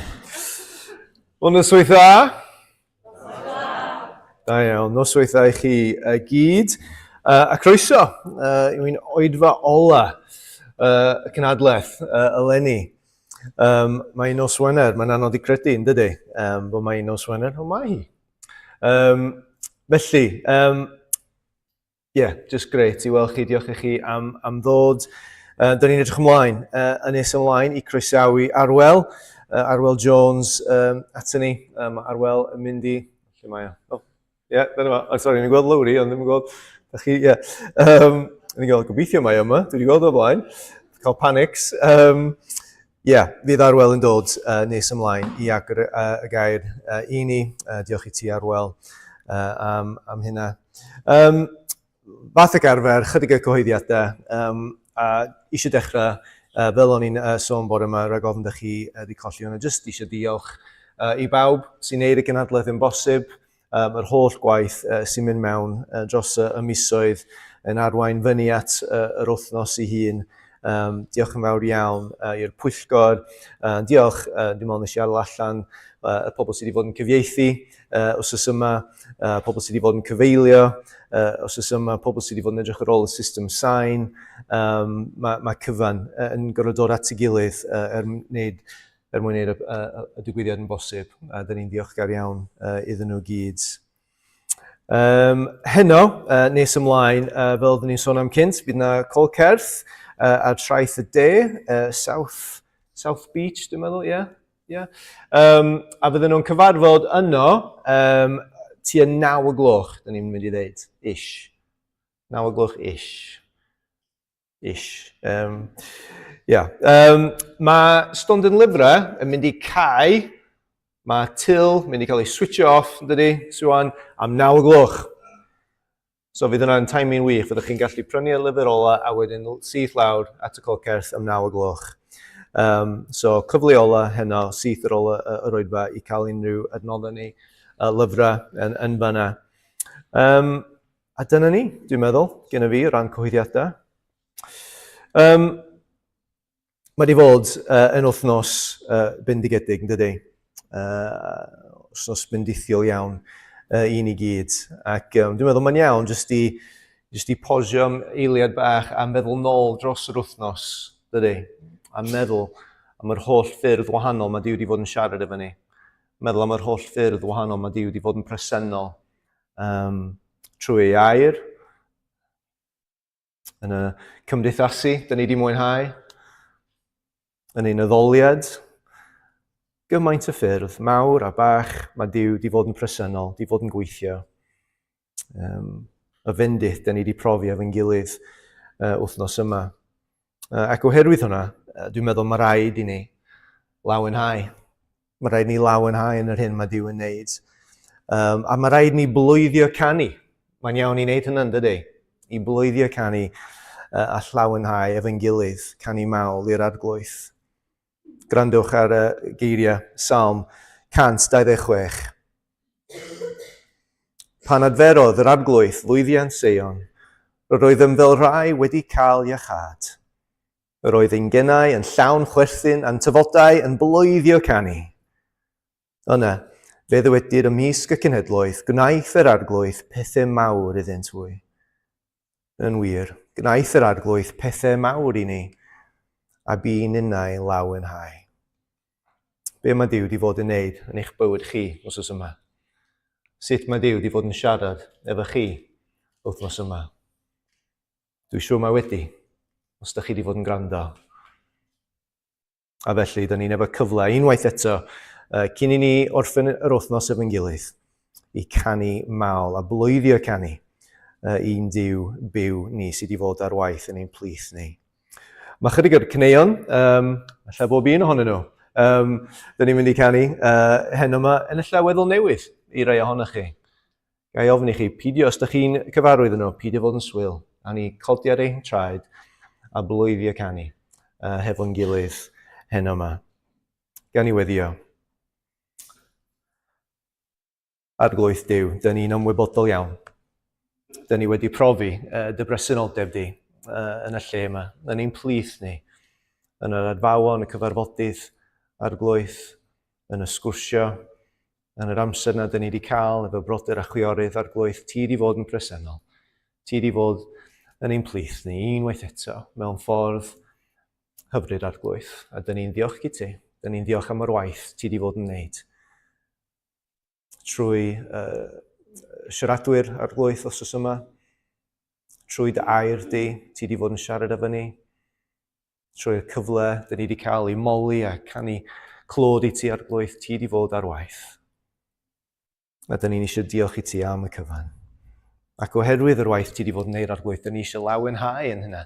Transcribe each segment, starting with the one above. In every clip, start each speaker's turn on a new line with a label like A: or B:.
A: Wel, noswaith dda. Da iawn, noswaith dda i chi uh, gyd. Uh, a croeso uh, i'w oedfa ola uh, y cynadledd uh, eleni. Um, mae nos Wener, mae'n anodd i credu, yn dydy, um, bod mae nos Wener, ond mae hi. Um, felly, um, Ie, yeah, just great i weld chi. Diolch i chi am, am ddod. Uh, Dyna ni'n edrych ymlaen, uh, yn nes ymlaen i croesawu Arwel, uh, Arwel Jones um, ato ni. Um, Arwel yn mynd i... Lle mae o? Oh, ie, yeah, dyna fo. Oh, sorry, ni'n gweld Lowri, ond ddim yn gweld... Da chi, ie. Yeah. Um, ni'n gweld gobeithio mae yma, dwi wedi gweld o blaen. Cael panics. Um, Ie, yeah, fydd Arwel yn dod uh, nes ymlaen i agor uh, y gair uh, i ni. Uh, diolch i ti, Arwel, uh, am, am hynna. Um, fath ag arfer, chydig o cyhoeddiadau, um, a eisiau dechrau, uh, fel o'n i'n uh, sôn bore yma, rhag ofn ydych chi uh, wedi colli hwnna, jyst eisiau diolch uh, i bawb sy'n neud y gynhadledd yn bosib, um, yr holl gwaith uh, sy'n mynd mewn uh, dros y, y misoedd yn arwain fyny at uh, yr wythnos ei hun. Um, diolch yn fawr iawn uh, i'r pwyllgor. Uh, diolch, uh, dwi'n meddwl nes i adael allan uh, y pobl sydd wedi bod yn cyfieithu uh, wsos yma, uh, pobl sydd wedi bod yn cyfeilio uh, wsos yma, pobl sydd wedi bod yn edrych ar ôl y system sain. Um, mae, mae cyfan uh, yn gorfod dod at ei gilydd uh, er wneud er mwyn gwneud y, y, y digwyddiad yn bosib, a dyn ni'n ddiolchgar iawn uh, iddyn nhw gyd. Um, heno, uh, nes ymlaen, uh, fel oeddwn ni'n sôn am cynt, bydd yna col certh uh, ar traeth y de, uh, South, South Beach, dwi'n meddwl, ie? Yeah? Yeah. Um, a fydden nhw'n cyfarfod yno um, tua 9 o gloch, dyn ni'n mynd i ddeud, ish. 9 o gloch ish. Ish. Um, yeah. um, mae stondin lyfrau yn mynd i cau. Mae til mynd i cael ei switch off, yn dydy, Siwan, am 9 o gloch. So fydd hwnna'n timing wych, fyddwch chi'n gallu prynu y lyfr ola a wedyn syth lawr at y colcerth am 9 o gloch. Um, so cyfle ola heno, syth ar ôl yr oedfa i cael unrhyw adnoddau neu uh, lyfrau yn, yn fanna. Um, A dyna ni, dwi'n meddwl, gyda fi o ran cyhoeddiadau. Um, mae wedi fod uh, yn wythnos uh, bendigedig, yn dydy? Uh, wythnos bendithiol iawn uh, i ni gyd. Ac um, dwi'n meddwl mae'n iawn jyst i, jyst i posio am eiliad bach a meddwl nôl dros yr wythnos, dydy? A meddwl am yr holl ffyrdd wahanol mae Duw wedi fod yn siarad efo ni. Meddwl am yr holl ffyrdd wahanol mae Duw wedi fod yn presennol um, trwy ei air, yn y cymdeithasu, dyn ni wedi mwynhau, yn ein addoliad, gymaint o ffyrdd, mawr a bach, mae Duw wedi fod yn presennol, wedi fod yn gweithio. Um, y fendith, dyn ni wedi profi efo'n gilydd uh, wythnos yma. Uh, ac oherwydd hwnna, uh, dwi'n meddwl mae rhaid i ni lawenhau. Mae rhaid ni lawenhau yn yr hyn mae Duw yn neud. Um, a mae rhaid ni blwyddio canu. Mae'n iawn i wneud hynny'n dydy? I blwyddio canu uh, a llawenhau efo'n gilydd, canu mawl i'r arglwydd. Grandwch ar y geiriau Salm 126. Pan adferodd yr arglwydd lwyddiant Seion, yr oeddem fel rhai wedi cael iachâd. Yr oedd ein genau yn llawn chwerthin a'n tafodau yn bloeddio canu. Yna, fe ddywedir ymysg y cenhedloedd, gwnaeth yr Arglwydd pethau mawr iddynt hwy. Yn wir, gwnaeth yr Arglwydd pethau mawr i ni, a bu ninnau lawenhau. Be mae Duw wedi fod yn neud yn eich bywyd chi wythnos yma? Sut mae Duw wedi fod yn siarad efo chi wythnos yma? Dwi'n siŵr mae wedi, os da chi wedi fod yn gwrando. A felly, da ni'n efo cyfle unwaith eto, uh, cyn i ni orffen yr wythnos efo'n gilydd, i canu mawl a bloeddio canu uh, i'n Duw byw ni sydd wedi fod ar waith yn ein plith ni. Mae chydig o'r caneuon, um, alla bob un ohonyn nhw, um, da ni'n mynd i canu uh, heno yma yn y llaweddol newydd i rai ohonoch chi. Ga i ofyn i chi, pidio, os ydych chi'n cyfarwydd nhw, pidio fod yn swil. A ni codi ar ein traed a blwyddio canu uh, hefo'n gilydd heno yma. Gan i weddio. Arglwydd Duw, dyn ni'n ymwybodol iawn. Dyn ni wedi profi uh, dy bresenoldeb di uh, yn y lle yma, yn ein plith ni, yn yr adfawon, y cyfarfodydd, arglwydd. yn y sgwrsio, yn yr amser na dyn ni wedi cael efo brodyr a chwiorydd Arglwydd, ti wedi fod yn presennol. Ti wedi fod yn ein plith ni unwaith eto mewn ffordd hyfryd Arglwydd. A dyn ni'n ddiolch i ti. Dyn ni'n ddiolch am yr waith ti wedi fod yn wneud. Trwy siaradwyr Arglwydd os oes yma, trwy dy air di, ti wedi fod yn siarad efo ni, trwy'r cyfle dyn ni wedi cael i moli a canu clod i ti Arglwydd, ti wedi fod ar waith. A dyn ni'n eisiau diolch i ti am y cyfan. Ac oherwydd yr waith ti wedi fod yn neud Arglwydd, dyn ni eisiau lawenhau yn hynna.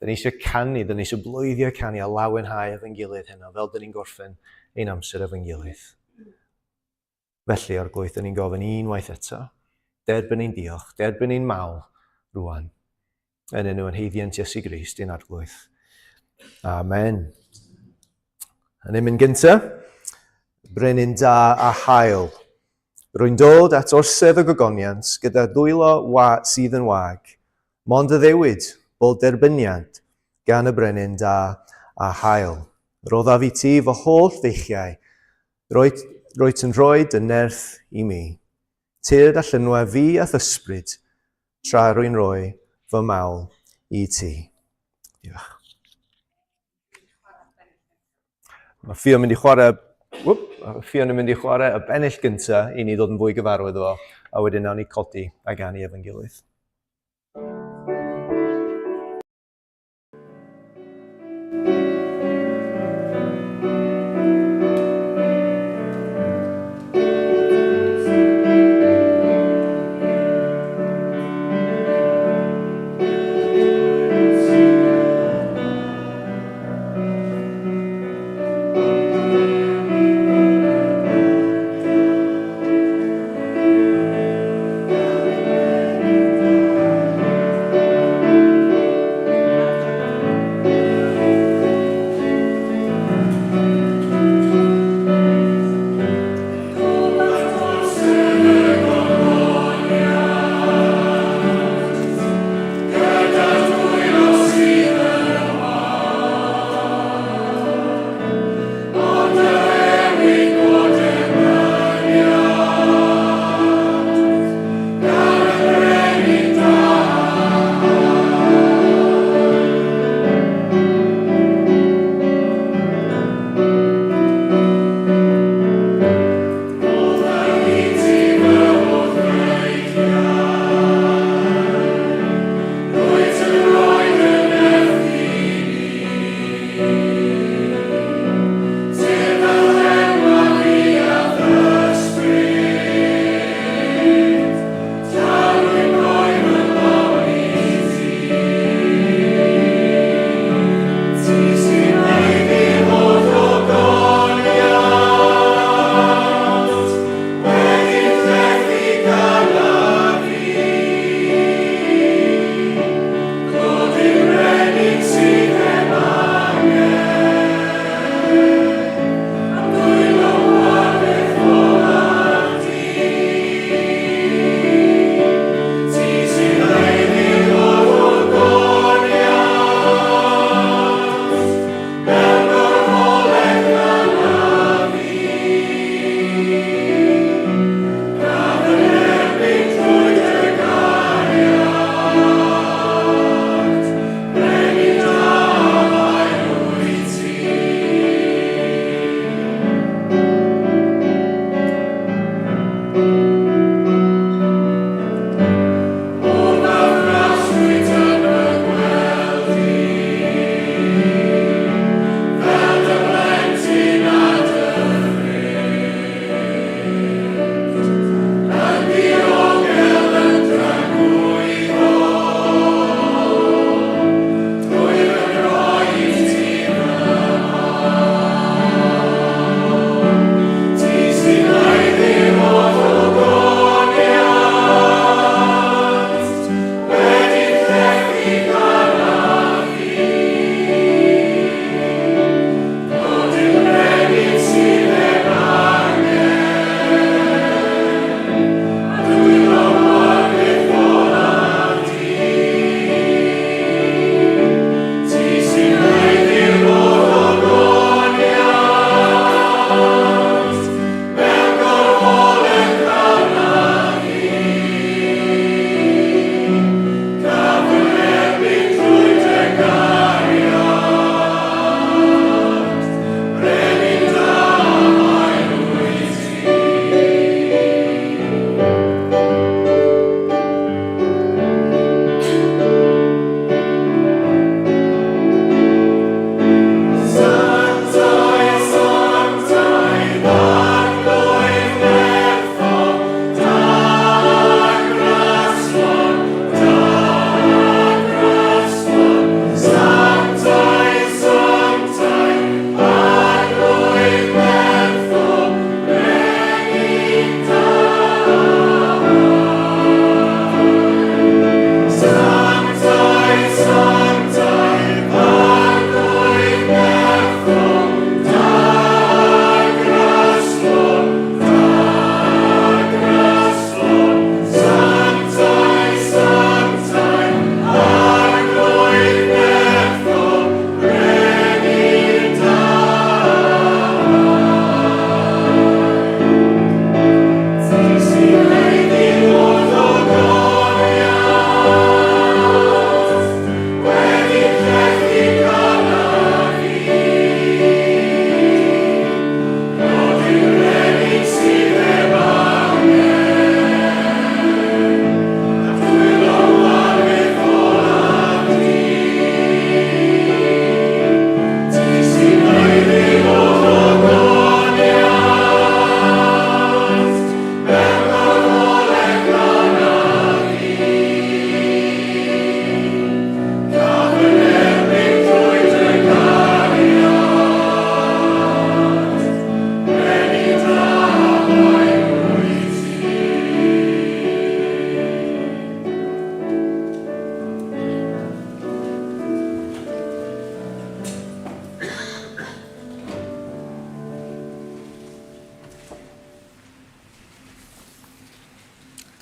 A: Dyn ni eisiau canu, dyn ni eisiau bloeddio canu a lawenhau efo'n gilydd heno, fel dyn ni'n gorffen ein amser efo'n gilydd. Felly, Arglwydd, dyn ni'n gofyn unwaith eto, derbyn ein diolch, derbyn ein mawl rwan, yn enw yn heiddiant Iesu Grist, ein Arglwydd. Amen. Yn emyn gyntaf, Brenin da a hael. Rwy'n dod at orsedd y gogoniant gyda dwylo wa sydd yn wag, mond addewid bod derbyniad gan y brenin da a hael. Roddaf i ti fy holl feichiau, Rwyt, rwyt yn rhoi dy nerth i mi. Tyrd a llynwa fi a'th ysbryd, tra rwy'n rhoi fy mawl i ti. Diolch. Mae Ffion mynd i chwarae, whoop, mae Ffion yn mynd i chwarae y bennill gyntaf i ni ddod yn fwy gyfarwydd efo, a wedyn nawn ni codi a ganu efo'n gilydd.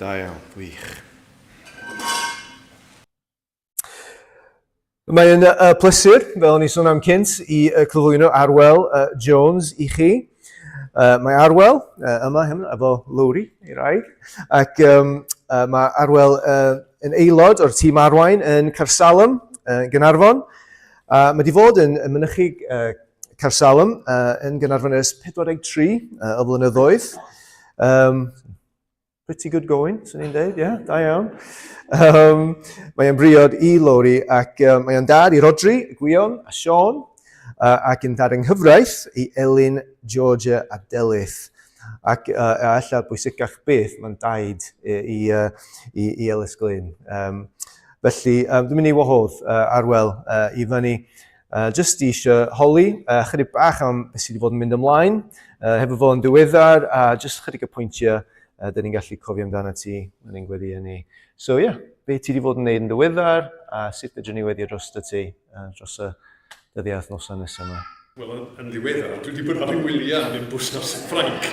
A: Da iawn, gwych. Mae'n uh, pleser, fel o'n i sôn am cynt, i uh, cyflwyno Arwel uh, Jones i chi. Uh, mae Arwel uh, yma hyn, efo Lowri, ei raig, ac um, uh, mae Arwel uh, yn aelod o'r tîm arwain yn Caersalem, uh, yn Gynarfon. Uh, mae wedi fod yn, yn mynychu uh, Caersalem uh, yn Gynarfon ers 43 uh, o flynyddoedd. Um, Pretty good going, swn i'n dweud, ie, yeah, da iawn. Um, mae o'n briod i Lowri ac um, mae o'n dad i Rodri, Gwion a Sean, uh, ac yn dad yng nghyfraith i Elin, Georgia a Delyth. Ac uh, a ella bwysicach beth, mae'n daid i, i, i, i Elis Glyn. Um, felly, um, dwi'n mynd i wahodd uh, Arwel uh, i fyny. Uh, just i eisiau holi uh, chydig bach am beth sydd wedi bod yn mynd ymlaen uh, hefo fo yn diweddar a just chydig o pwyntiau uh, dyn ni'n gallu cofio amdano ti yn ein gweddi ni. So ie, yeah, be ti wedi bod yn neud yn ddiweddar a sut fedrwn ni weddio dros ti uh, dros y dyddiau wythnosau nesaf yma?
B: Wel, yn, yn ddiweddar, dwi wedi bod ar y wyliau am un busnes yn Ffrainc.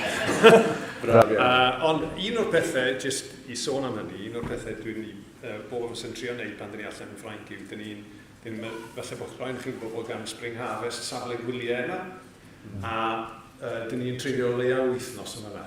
B: Braf iawn. Uh, ond un o'r pethau, jyst i sôn am hynny, un o'r pethau dwi'n uh, bob amser yn trio wneud pan dyn ni allan yn Ffrainc yw, dyn ni'n Ddim, falle bod rhai chi'n gwybod bod gan Spring Harvest safle gwyliau yna, mm. a uh, dyn ni'n treulio o leia wythnos yma yna.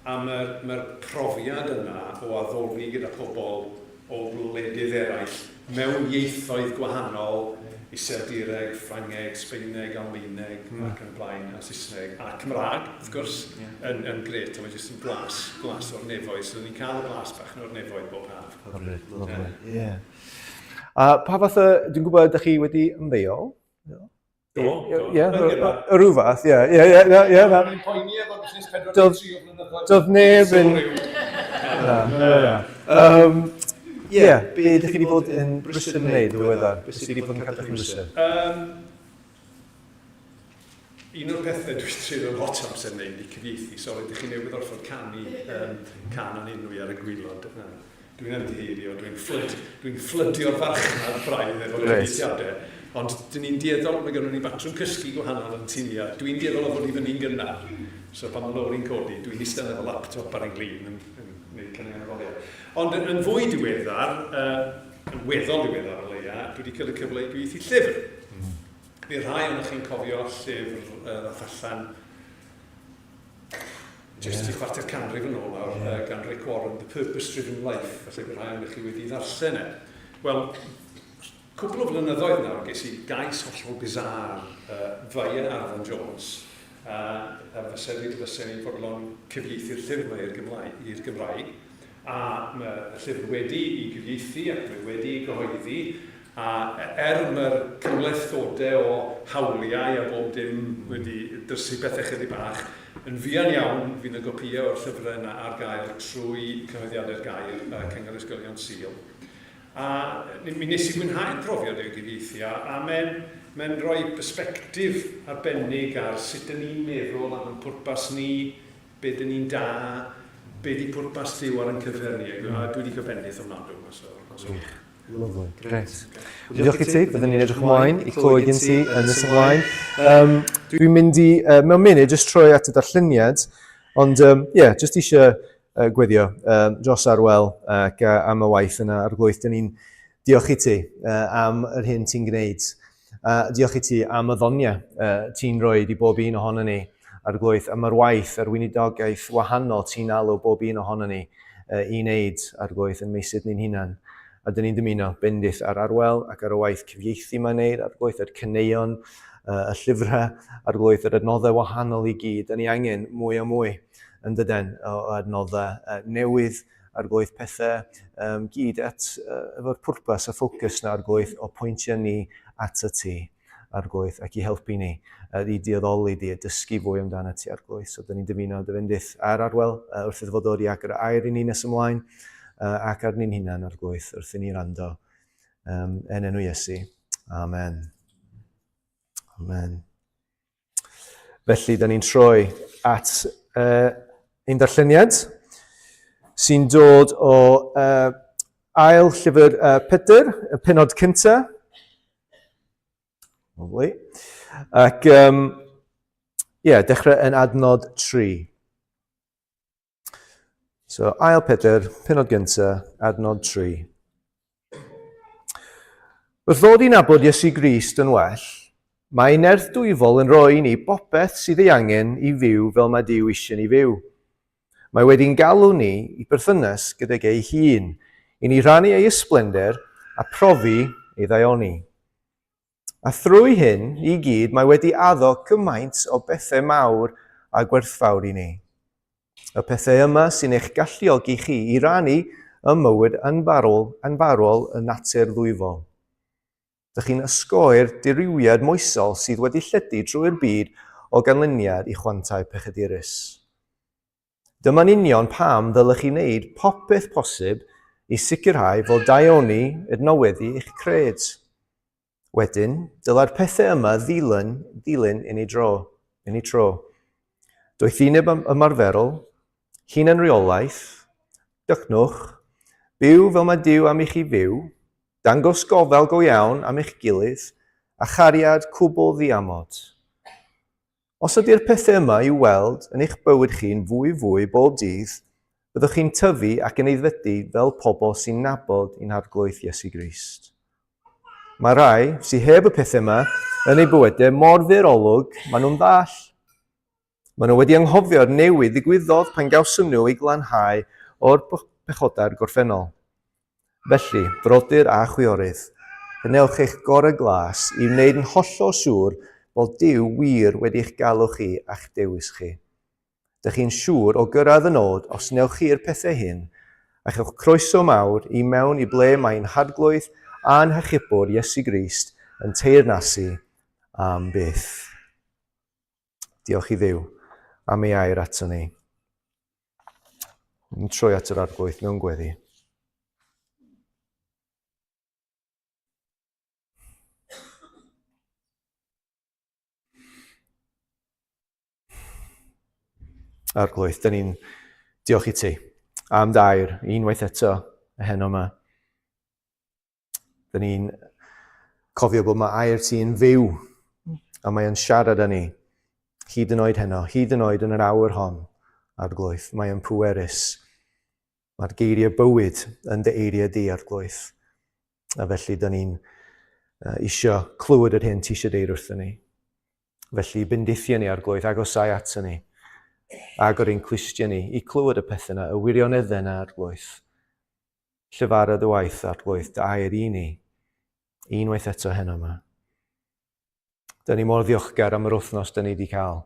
B: A mae'r mae profiad yna o addoli gyda pobl o wledydd eraill mewn ieithoedd gwahanol, Iseldireg, Ffrangeg, Sbeineg, Almaeneg mm. ac yn y blaen, a Saesneg, a Cymraeg, wrth gwrs, mm. yeah. yn, yn gret, a mae jyst yn blas, blas o'r nefoedd. So ni'n cael y blas bach o'r nefoedd bob haf.
A: Lovely, lovely, yeah. A pa fath o, dwi'n gwybod ydych chi wedi ymddeol?
B: Do, do.
A: Ie, rhyw fath, ie, ie, ie, ie, ie.
B: Ni'n poeni efo busnes 43 o flynyddoedd.
A: Doedd neb yn... Na, na, na. Ie, be ydych chi wedi bod yn brysur yn wneud ddiweddar? Be sydd wedi bod yn cadw chi'n brysur?
B: Un o'r pethau dwi'n treulio lot o amser yn wneud ydy cyfieithu. Sori, ydych chi newydd orfod canu um, can yn enwi ar y gwylod. Dwi'n ymddiheurio, dwi'n fflyd, dwi'n fflydio'r farchnad braidd efo cyfieithiadau. Ond dyn ni'n dueddol, mae gennym ni batrwm cysgu gwahanol yn tŷ ni, a dwi'n dueddol o fod i fyny'n gynnar. So pan mae Lowri'n codi, dwi'n eistedd efo laptop ar ei glin yn, yn gwneud caneuon addoliad. Ond yn, yn fwy diweddar, uh, yn weddol diweddar o leia, dwi wedi cael y cyfle i gyfieithu llyfr. Mm. Bydd rhai ohonoch chi'n cofio llyfr uh, ddath allan jyst yeah. i chwarter canrif yn ôl nawr, yeah. uh, gan Rick Warren, The Purpose Driven Life, felly bydd rhai ohonoch chi wedi ddarllen e. Wel, cwpl o flynyddoedd nawr, ges i gais hollol bizar uh, via Arfon Jones, uh, a fysa fi fysa ni'n fodlon cyfieithu'r llyfr yma i'r Gymraeg, i'r Gymraeg. A mae y llyfr wedi i gyfieithu ac mae wedi ei gyhoeddi, A er mae'r cymhlethdodau o hawliau a bob dim wedi drysu pethau chydig bach, yn fuan iawn fydd 'na gopïau o'r llyfrau yna ar gael trwy Cyhoeddiadau'r Gair a Cyngor Ysgolion Sul. A mi wnes i fwynhau'r profiad o'i gyfieithu a, a mae'n mae'n rhoi persbectif arbennig ar sut dyn ni'n meddwl am ein pwrpas ni, be dyn ni'n da, be di pwrpas Duw ar ein cyfer ni, a dwi wedi cael bendith ofnadw. So, so.
A: Gwych. Lovely, gret. Diolch i ti, byddwn ni'n edrych ymlaen i clywed gen ti yn nes ymlaen. Um, dwi'n mynd i, uh, mewn munud, jyst troi at y darlleniad, ond ie, um, yeah, jyst eisiau uh, gweddio um, dros Arwel ac uh, am y waith yna ar glwyth. Dyn ni'n diolch i ti uh, am yr hyn ti'n gwneud. Uh, diolch i ti am y ddoniau uh, ti'n rhoi i bob un ohono ni ar glwyth, am yr waith, yr weinidogaeth wahanol ti'n alw bob un ohono ni uh, i wneud ar glwyth yn meysydd ni'n hunan. A dyn ni'n dymuno bendith ar Arwel ac ar y waith cyfieithu mae'n wneud, ar glwyth yr caneuon, uh, y llyfrau, ar glwyth yr adnoddau wahanol i gyd. Dyn ni angen mwy a mwy yn dyden o adnoddau uh, newydd, arglwydd pethau um, gyd at, uh, efo'r pwrpas a ffocws na arglwydd o pwyntio ni at y ti arglwydd ac i helpu ni uh, i dioddoli di a dysgu fwy amdano ti arglwydd. So, dyn ni'n dymuno dy fendith ar Arwel uh, wrth iddo fo ddod i agor y air i ni nes ymlaen uh, ac ar ni'n hunan arglwydd wrth i ni rando. Um, yn enw Iesu. Amen. Amen. Felly, da ni'n troi at uh, ein darlleniad sy'n dod o uh, ail llyfr uh, Pedr, y penod cyntaf. Lovely. Ac, um, yeah, dechrau yn adnod 3. So, ail Pedr, penod gyntaf, adnod 3. Wrth ddod i nabod Iesu Grist yn well, mae ei nerth dwyfol yn rhoi i ni bopeth sydd ei angen i fyw fel mae Duw eisiau ni fyw. Mae wedi'n galw ni i berthynas gydag ei hun, i ni rhannu ei ysblender a profi ei ddaioni. A thrwy hyn i gyd mae wedi addo cymaint o bethau mawr a gwerthfawr i ni. Y pethau yma sy'n eich galluogi chi i rannu ym mywyd anfarwol, anfarwol y natur ddwyfol. Dych chi'n osgoi'r dirywiad moesol sydd wedi lledu drwy'r byd o ganlyniad i chwantau pechadurus. Dyma'n union pam ddylech chi wneud popeth posib i sicrhau fod daioni adnewyddu eich cred. Wedyn, dylai'r pethau yma ddilyn, ddilyn yn ei dro, yn ei tro. Doethineb ymarferol, hunanreolaeth, dycnwch, byw fel mae Duw am i chi fyw, dangos gofal go iawn am eich gilydd, a chariad cwbl ddiamod. Os ydy'r pethau yma i'w weld yn eich bywyd chi'n fwy fwy bob dydd, byddwch chi'n tyfu ac yn aeddfedu fel pobl sy'n nabod ein Harglwydd Iesu Grist. Mae rhai sydd heb y pethau yma yn eu bywydau mor fyr olwg, maen nhw'n ddall. Maen nhw wedi anghofio'r newid ddigwyddodd pan gawson nhw eu glanhau o'r pechodau'r gorffennol. Felly, frodyr a chwiorydd, gwnewch eich gorau glas i wneud yn hollol siŵr bod Duw wir wedi eich galw chi a'ch dewis chi. Dych chi'n siŵr o gyrraedd y nod os wnewch chi'r pethau hyn, a chewch croeso mawr i mewn i ble mae ein Harglwydd a'n Hachubwr Iesu Grist yn teyrnasu am byth. Diolch i Dduw am ei air ato ni. Yn troi at yr Arglwydd mewn gweddi. Arglwydd, dyn ni'n diolch i ti am dair unwaith eto y heno yma. Dyn ni'n cofio bod mae air ti yn fyw a mae yn siarad â ni hyd yn oed heno, hyd yn oed yn yr awr hon, Arglwydd. Mae yn pwerus. Mae'r geiriau bywyd yn dy eiriau di, Arglwydd. A felly, dyn ni'n uh, isio clywed yr hyn ti eisiau deud wrthyn ni. Felly, bendithio ni, Arglwydd, agosau ato ni. Agor ein clustiau ni i clywed y pethau yna, y wirioneddau yna, Arglwydd. Llefara dy waith, Arglwydd, dy air i ni, unwaith eto heno yma. Dyn ni mor ddiolchgar am yr wythnos dyn ni wedi cael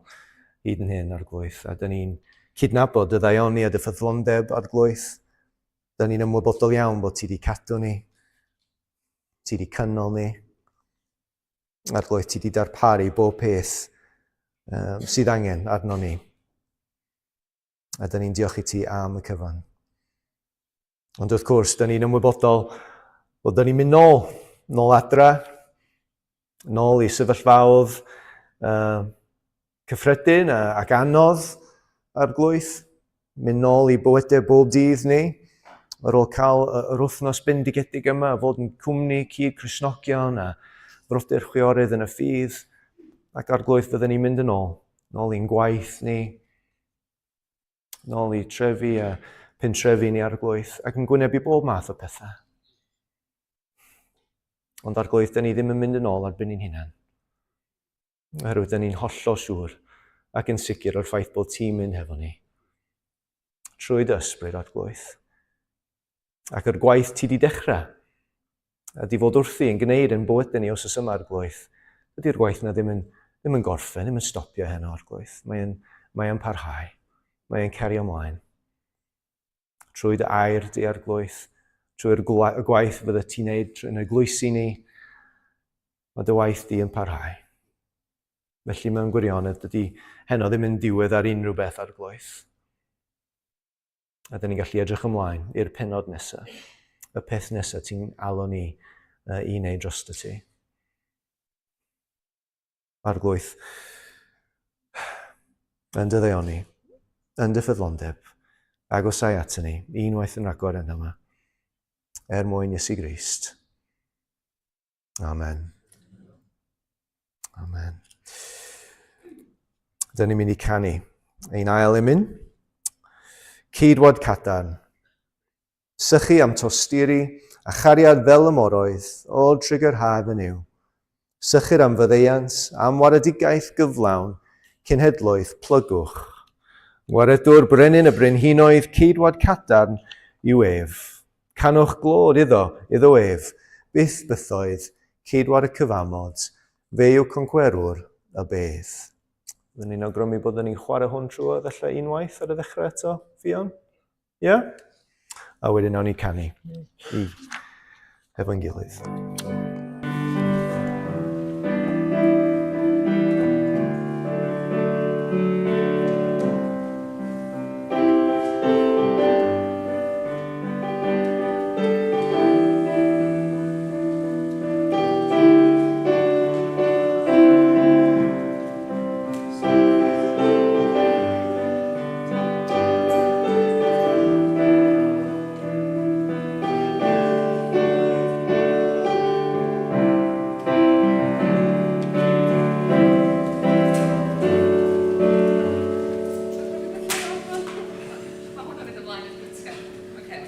A: hyd yn hyn, Arglwydd, a dyn ni'n cydnabod dy ddaioni a dy ffyddlondeb, Arglwydd. Dyn ni'n ymwybodol iawn bod ti wedi cadw ni, ti wedi cynnal ni, Arglwydd, ti wedi darparu bob peth um, sydd angen arno ni. A dyn ni'n diolch i ti am y cyfan. Ond wrth gwrs, dyn ni'n ymwybodol bod dyn ni'n mynd nôl, nôl adra, nôl i sefyllfaodd uh, cyffredin ac anodd ar glwyth, mynd nôl i bywydau bob dydd ni, ar ôl cael yr wythnos bendigedig yma, fod yn cwmni cyd Cristnogion a frodyr chwiorydd yn y ffydd, ac ar glwyth fydden ni'n mynd yn ôl, nôl i'n gwaith ni, nôl i trefi a pentrefi ni Arglwydd, ac yn gwynebu bob math o pethau. Ond Arglwydd, dyn ni ddim yn mynd yn ôl ar ben ein hunan. Oherwydd dyn ni'n hollol siŵr ac yn sicr o'r ffaith bod ti'n mynd hefo ni. Trwy dy ysbryd, Arglwydd. Ac yr gwaith ti di dechrau, a di fod wrthi yn gwneud yn bywydau ni os oes yma Arglwydd, dydy'r gwaith na ddim yn, ddim yn gorffen, ddim yn stopio heno Arglwydd. Mae'n mae parhau, mae'n cario ymlaen. Trwy dy air di Arglwydd, trwy'r gwaith fydde ti'n neud yn eglwysi ni, mae dy waith di yn parhau. Felly mewn gwirionedd, dydy heno ddim yn diwedd ar unrhyw beth Arglwydd. A dyn ni'n gallu edrych ymlaen i'r penod nesaf, y peth nesaf ti'n alw ni uh, i wneud dros ti. Arglwydd, yn dy ddaioni, yn dy ffyddlondeb, agosau at ni, unwaith yn rhagor yn yma, er mwyn Iesu Grist. Amen. Amen. Dyn ni'n mynd i canu ein ail emyn. Ceidwad cadarn. Sychu am tosturi a chariad fel y moroedd, o trigger haf yn yw. Sychir am faddeuant, am waredigaeth gyflawn, cenhedloedd plygwch. Ngwaredwr brenin y brenhinoedd, ceidwad cadarn yw ef. Canwch glod iddo, iddo ef, byth bythoedd, ceidwad y cyfamod, fe yw concwerwr y bedd. Byddwn ni'n awgrymu bod ni'n chwarae hwn trwodd ella unwaith ar y ddechrau eto, Ffion? Ie? Yeah? A wedyn nawn ni canu i hefo'n gilydd.
C: Mae hwnna'n mynd ymlaen i'r cytgan. Okay.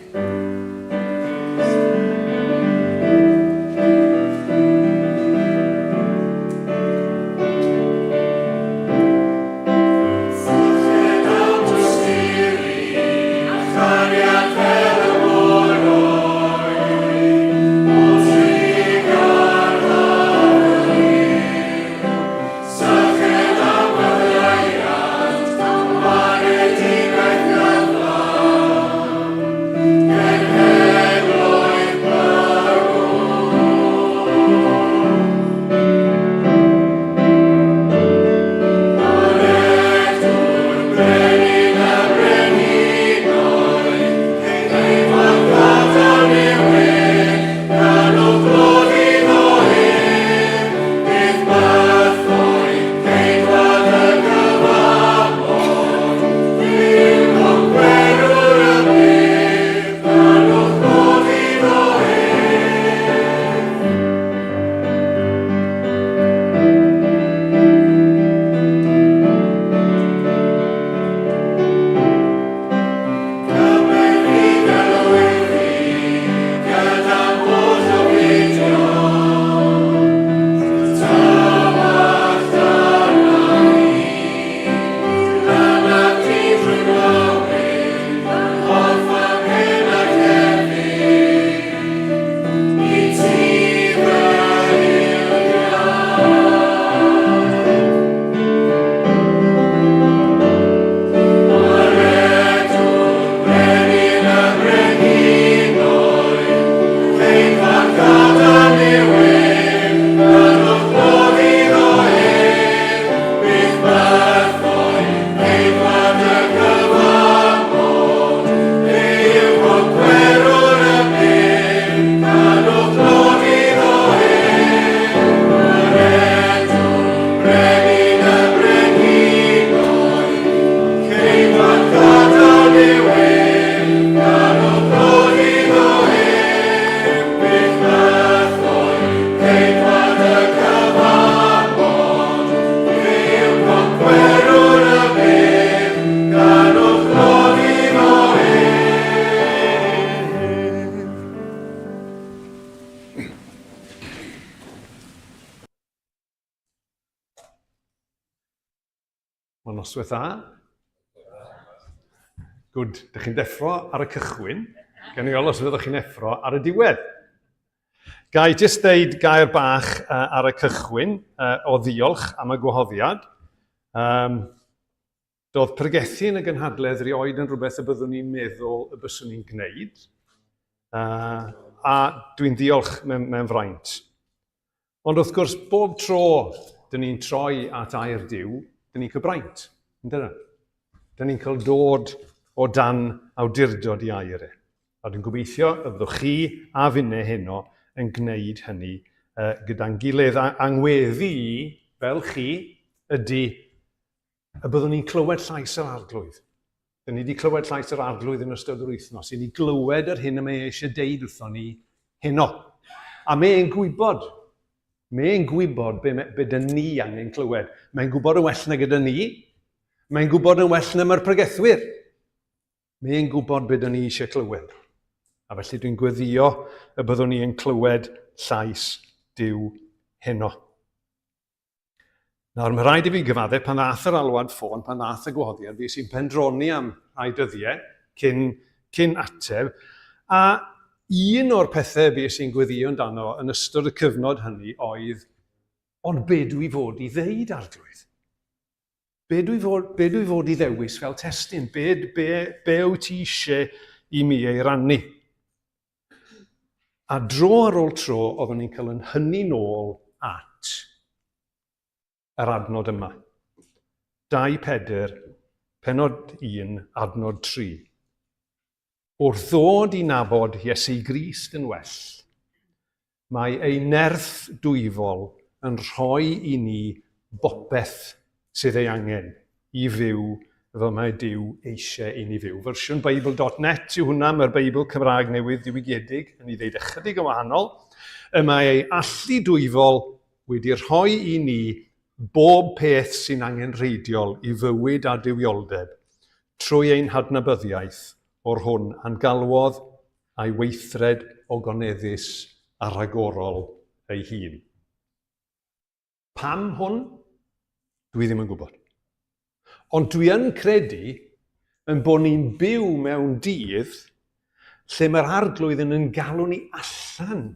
B: Wel, noswaith dda. Good. Dych chi'n deffro ar y cychwyn. Gan i weld os fyddwch chi'n effro ar y diwedd. Ga i jyst ddeud gair bach uh, ar y cychwyn uh, o ddiolch am y gwahoddiad. Um, doedd pregethu yn y gynhadledd rioed yn rhywbeth y byddwn i'n meddwl y byswn i'n gwneud. Uh, a dwi'n diolch mewn, mewn fraint. Ond wrth gwrs, bob tro dyn ni'n troi at air Duw, dyn ni'n cael braint, yn dydyn? Dyn ni'n cael dod o dan awdurdod i air e. A dwi'n gobeithio y byddwch chi a finne heno yn gwneud hynny uh, gyda'n gilydd. A, angweddi i, fel chi, ydy y byddwn ni'n clywed llais yr arglwydd. Dyn ni wedi clywed llais yr arglwydd yn ystod yr wythnos, i ni glywed yr hyn y mae e eisiau deud wrthon ni heno. A mae e'n gwybod, mae e'n gwybod be, be dyn ni angen clywed. Mae'n gwybod yn well na gyda ni, mae'n gwybod yn well na mae'r pregethwyr. Mae e'n gwybod beth dyn ni eisiau clywed. A felly dwi'n gweddio y byddwn ni yn clywed llais Duw heno. Nawr, mae rhaid i fi gyfadde, pan ddath yr alwad ffôn, pan ddath y gwahoddiad, fi sy'n pendroni am rhai dyddiau cyn, cyn ateb, a un o'r pethau fi sy'n gweddio amdano yn ystod y cyfnod hynny oedd, ond be dwi fod i ddeud, arglwydd? Be dwi fod, be dwi fod i ddewis fel testun? Be, be, be wyt ti eisiau i mi ei rannu? A dro ar ôl tro, oeddwn i'n cael yn hynny nôl at yr adnod yma. 2 Pedr, penod 1, adnod 3. Wrth ddod i nabod Iesu Grist yn well, mae ei nerth dwyfol yn rhoi i ni bopeth sydd ei angen i fyw fel mae Duw eisiau i ni fyw. Fersiwn Bible.net yw hwnna, mae'r Beibl Cymraeg newydd ddiwygiedig yn ei ddeud ychydig yn wahanol. Y mae ei allu dwyfol wedi rhoi i ni bob peth sy'n angenrheidiol i fywyd a duwioldeb, trwy ein hadnabyddiaeth o'r hwn a'n galwodd a'i weithred ogoneddus a rhagorol ei hun. Pam hwn? Dwi ddim yn gwybod. Ond dwi yn credu yn bod ni'n byw mewn dydd lle mae'r arglwydd yn yn galw ni allan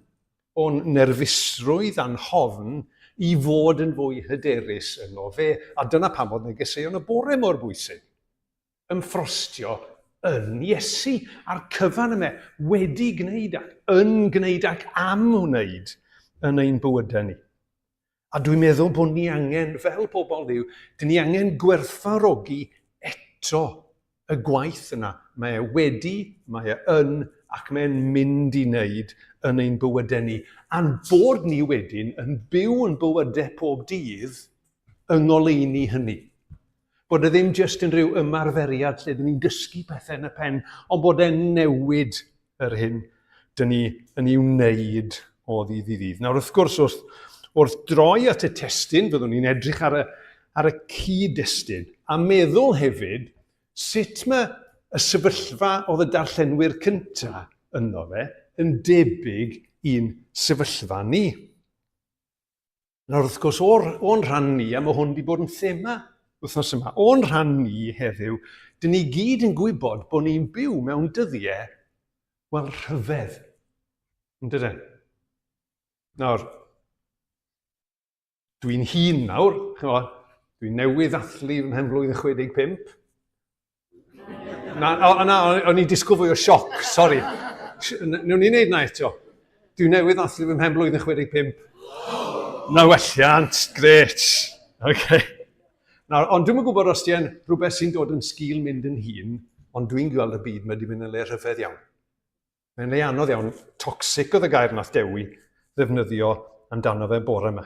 B: o'n nerfusrwydd a'n hofn i fod yn fwy hyderus yno fe. A dyna pam oedd negeseuon y bore mor bwysig. Ymffrostio yn Iesu a'r cyfan y mae wedi gwneud ac yn gwneud ac am wneud yn ein bywydau ni. A dwi'n meddwl bod ni angen, fel pobl Dduw, dyn ni angen gwerthfawrogi eto y gwaith yna. Mae e wedi, mae e yn, ac mae'n mynd i wneud yn ein bywydau ni. A'n bod ni wedyn yn byw yn bywydau pob dydd yng ngoleuni hynny. Bod e ddim jyst yn rhyw ymarferiad lle dyn ni'n dysgu pethau yn y pen, ond bod e'n newid yr hyn dyn ni yn ei wneud o ddydd i ddydd. Nawr, wrth gwrs, wrth, wrth droi at y testun, fyddwn ni'n edrych ar y, ar y cyd-destun a meddwl hefyd sut mae y sefyllfa oedd y darllenwyr cyntaf ynddo fe yn debyg i'n sefyllfa ni. Nawr, wrth gwrs, o'r, o'n rhan ni, a mae hwn wedi bod yn thema wythnos yma, o'n rhan ni heddiw, dyn ni gyd yn gwybod bod ni'n byw mewn dyddiau, wel, rhyfedd. Yn dydyn? Nawr, dwi'n hun nawr, chymod, dwi'n newydd ddathlu fy mhen blwydd yn 65, Na, o, na, o'n i'n disgwyl fwy o sioc, sori. Newn ni wneud na eto. Dwi newydd ddathlu fy mhen blwydd yn 65. Na welliant, gret. Okay. Nawr, ond dwi'm yn gwybod os di'n rhywbeth sy'n dod yn sgil mynd yn hŷn, ond dwi'n gweld y byd mae wedi mynd yn le rhyfedd iawn. Mae'n le anodd iawn. Toxic oedd y gair nath Dewi ddefnyddio amdano fe bore yma.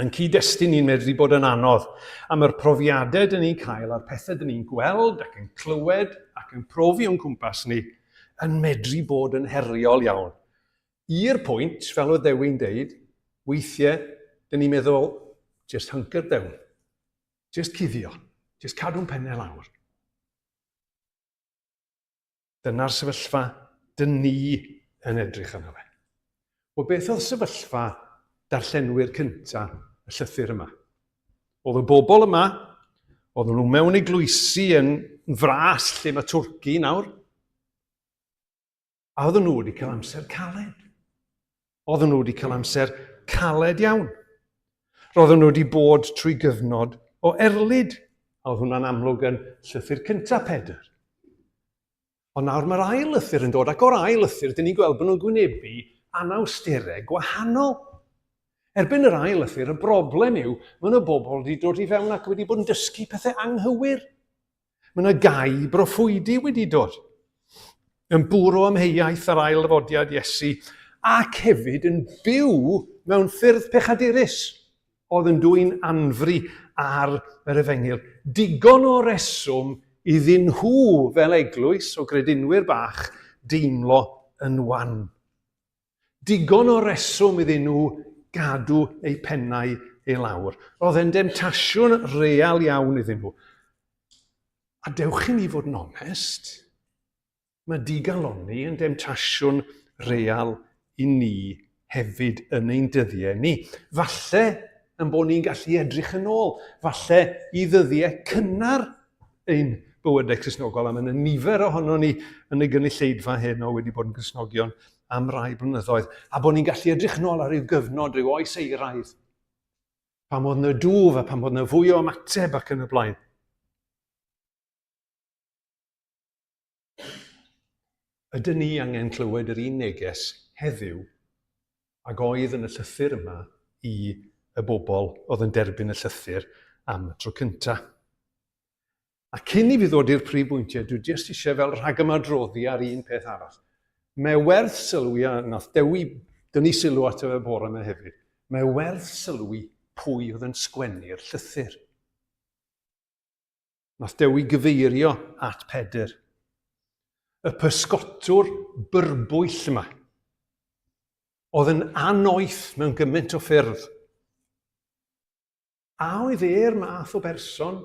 B: Mae'n cyd-destun ni'n medru bod yn anodd, am yr profiadau dyn ni'n cael a'r pethau dyn ni'n gweld ac yn clywed ac yn profi o'n cwmpas ni yn medru bod yn heriol iawn. I'r pwynt, fel oedd Dewi'n deud, weithiau dyn ni'n meddwl, just hunker down, just cuddio, just cadw'n pennau lawr. Dyna'r sefyllfa dyn ni yn edrych arno fe. Wel, beth oedd sefyllfa darllenwyr cynta y llythyr yma? Oedd y bobl yma, oedden nhw mewn eglwysi yn fras lle mae Twrci nawr, a oedden nhw wedi cael amser caled. Oedden nhw wedi cael amser caled iawn. Roedden nhw wedi bod trwy gyfnod o erlid, a oedd hwnna'n amlwg yn llythyr cyntaf Pedr. Ond nawr mae'r ail lythyr yn dod, ac o'r ail lythyr, dyn ni'n gweld bod nhw'n gwynebu anawsterau gwahanol. Erbyn yr ail lythyr, y broblem yw, mae yna bobl wedi dod i fewn ac wedi bod yn dysgu pethau anghywir. Mae yna gau broffwydi wedi dod yn bwrw amheuaeth ar ail ddyfodiad Iesu ac hefyd yn byw mewn ffyrdd pechadurus oedd yn dwyn anfri ar yr efengyl. Digon o reswm iddyn nhw fel eglwys o gredinwyr bach deimlo yn wan. Digon o reswm iddyn nhw gadw eu pennau i lawr. Roedd e'n demtasiwn real iawn iddyn nhw. A dewch i ni fod yn onest, mae digalonni yn demtasiwn real i ni hefyd yn ein dyddiau ni. Falle yn bod ni'n gallu edrych yn ôl, falle i ddyddiau cynnar ein bywydau Cristnogol, a mae yna nifer ohono ni yn y gynulleidfa heno wedi bod yn Gristnogion am rai blynyddoedd, a bod ni'n gallu edrych yn ôl ar ryw gyfnod, rhyw oes eiraidd, pam oedd yna dwf a pam oedd yna fwy o ymateb ac yn y blaen. Ydyn ni angen clywed yr un neges heddiw ag oedd yn y llythyr yma i y bobl oedd yn derbyn y llythyr am y tro cyntaf? A cyn i fi ddod i'r prif bwyntiau, dwi jyst eisiau fel rhagymadroddi ar un peth arall. Mae werth sylwi, a nath Dewi dynnu sylw ato fe bore yma hefyd, mae werth sylwi pwy oedd yn sgwennu'r llythyr. Nath Dewi gyfeirio at Pedr. Y pysgotwr byrbwyll yma. Oedd yn annoeth mewn gymaint o ffyrdd. A oedd e'r math o berson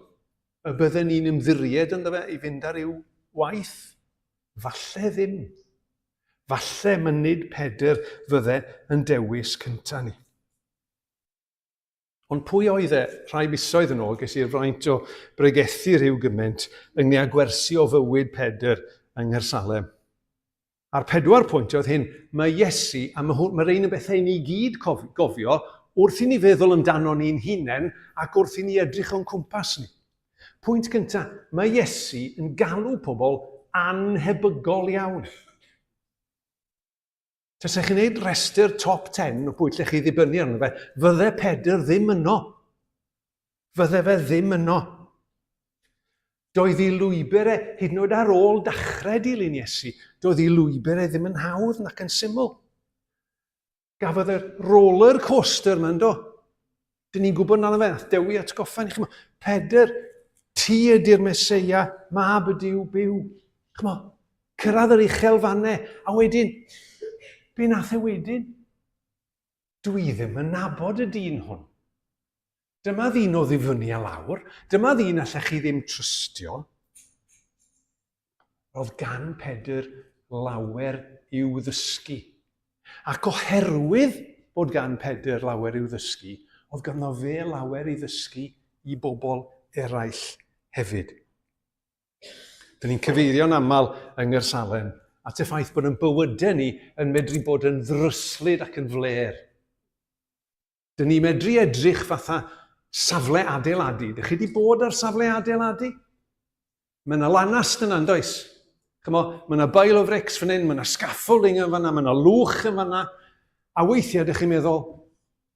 B: y bydden ni'n ymddiried ynddo fe i fynd ar i'w waith? Falle ddim. Falle mae nid Pedr fydde yn dewis cynta ni. Ond pwy oedd e? Rhai misoedd yn ôl, ges i'r fraint o bregethu rhyw gymaint ynglyn â gwersi o fywyd Pedr yng Nghaersalem. A'r pedwar pwynt oedd hyn, mae Iesu, a mae, hwn, mae rhain yn bethau i ni gyd gofio wrth i ni feddwl amdano ni'n hunain ac wrth i ni edrych o'n cwmpas ni. Pwynt cyntaf, mae Iesu yn galw pobl anhebygol iawn. Tasech chi'n gwneud rhestr top 10 o pwy lle chi ddibynnu arno fe, fydde Pedr ddim yno. Fydde fe ddim yno. Doedd ei lwybr e, hyd yn oed ar ôl dachrau dilyn Iesu, doedd ei lwybr e ddim yn hawdd nac yn syml. Gafodd e'r roller coaster yma, yndo? Dyn ni'n gwybod na fe, nath Dewi atgoffa ni, chymod, Pedr, ti ydy'r Meseia, mab y Duw byw. Chymod, cyrraedd yr uchel fannau, a wedyn, be nath e wedyn? Dwi ddim yn nabod y dyn hwn. Dyma ddyn o ddifynnu a lawr. Dyma ddyn allech chi ddim trystio. Roedd gan Pedr lawer i'w ddysgu. Ac oherwydd bod gan Pedr lawer i'w ddysgu, oedd ganddo fe lawer i ddysgu i bobl eraill hefyd. Dyn ni'n cyfeirio'n aml yng Nghersalem at y ffaith bod yn bywydau ni yn medru bod yn ddryslyd ac yn flêr. Dyn ni'n medru edrych fatha safle adeiladu. Dych chi wedi bod ar safle adeiladu? Mae yna lanast yna, yn does? Chymo, mae yna bail o frics fan hyn, mae yna scaffolding yn fanna, mae yna lwch yn fanna. A weithiau, dych chi'n meddwl,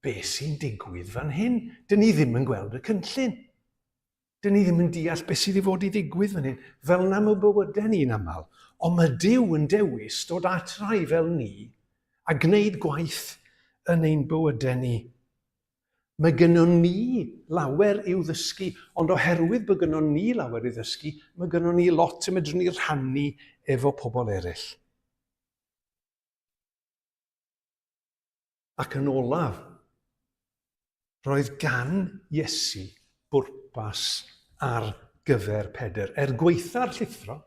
B: be sy'n digwydd fan hyn? Dyn ni ddim yn gweld y cynllun. Dyn ni ddim yn deall beth sydd i fod i ddigwydd fan hyn. Fel na mae bywydau ni'n aml. Ond mae Duw yn dewis dod at rai fel ni a gwneud gwaith yn ein bywydau ni. Mae gynnon ni lawer i'w ddysgu, ond oherwydd bod gynnon ni lawer i'w ddysgu, mae gynnon ni lot y medrwn ni rhannu efo pobl eraill. Ac yn olaf, roedd gan Iesu bwrpas ar gyfer Pedr. Er gwaetha'r llithro,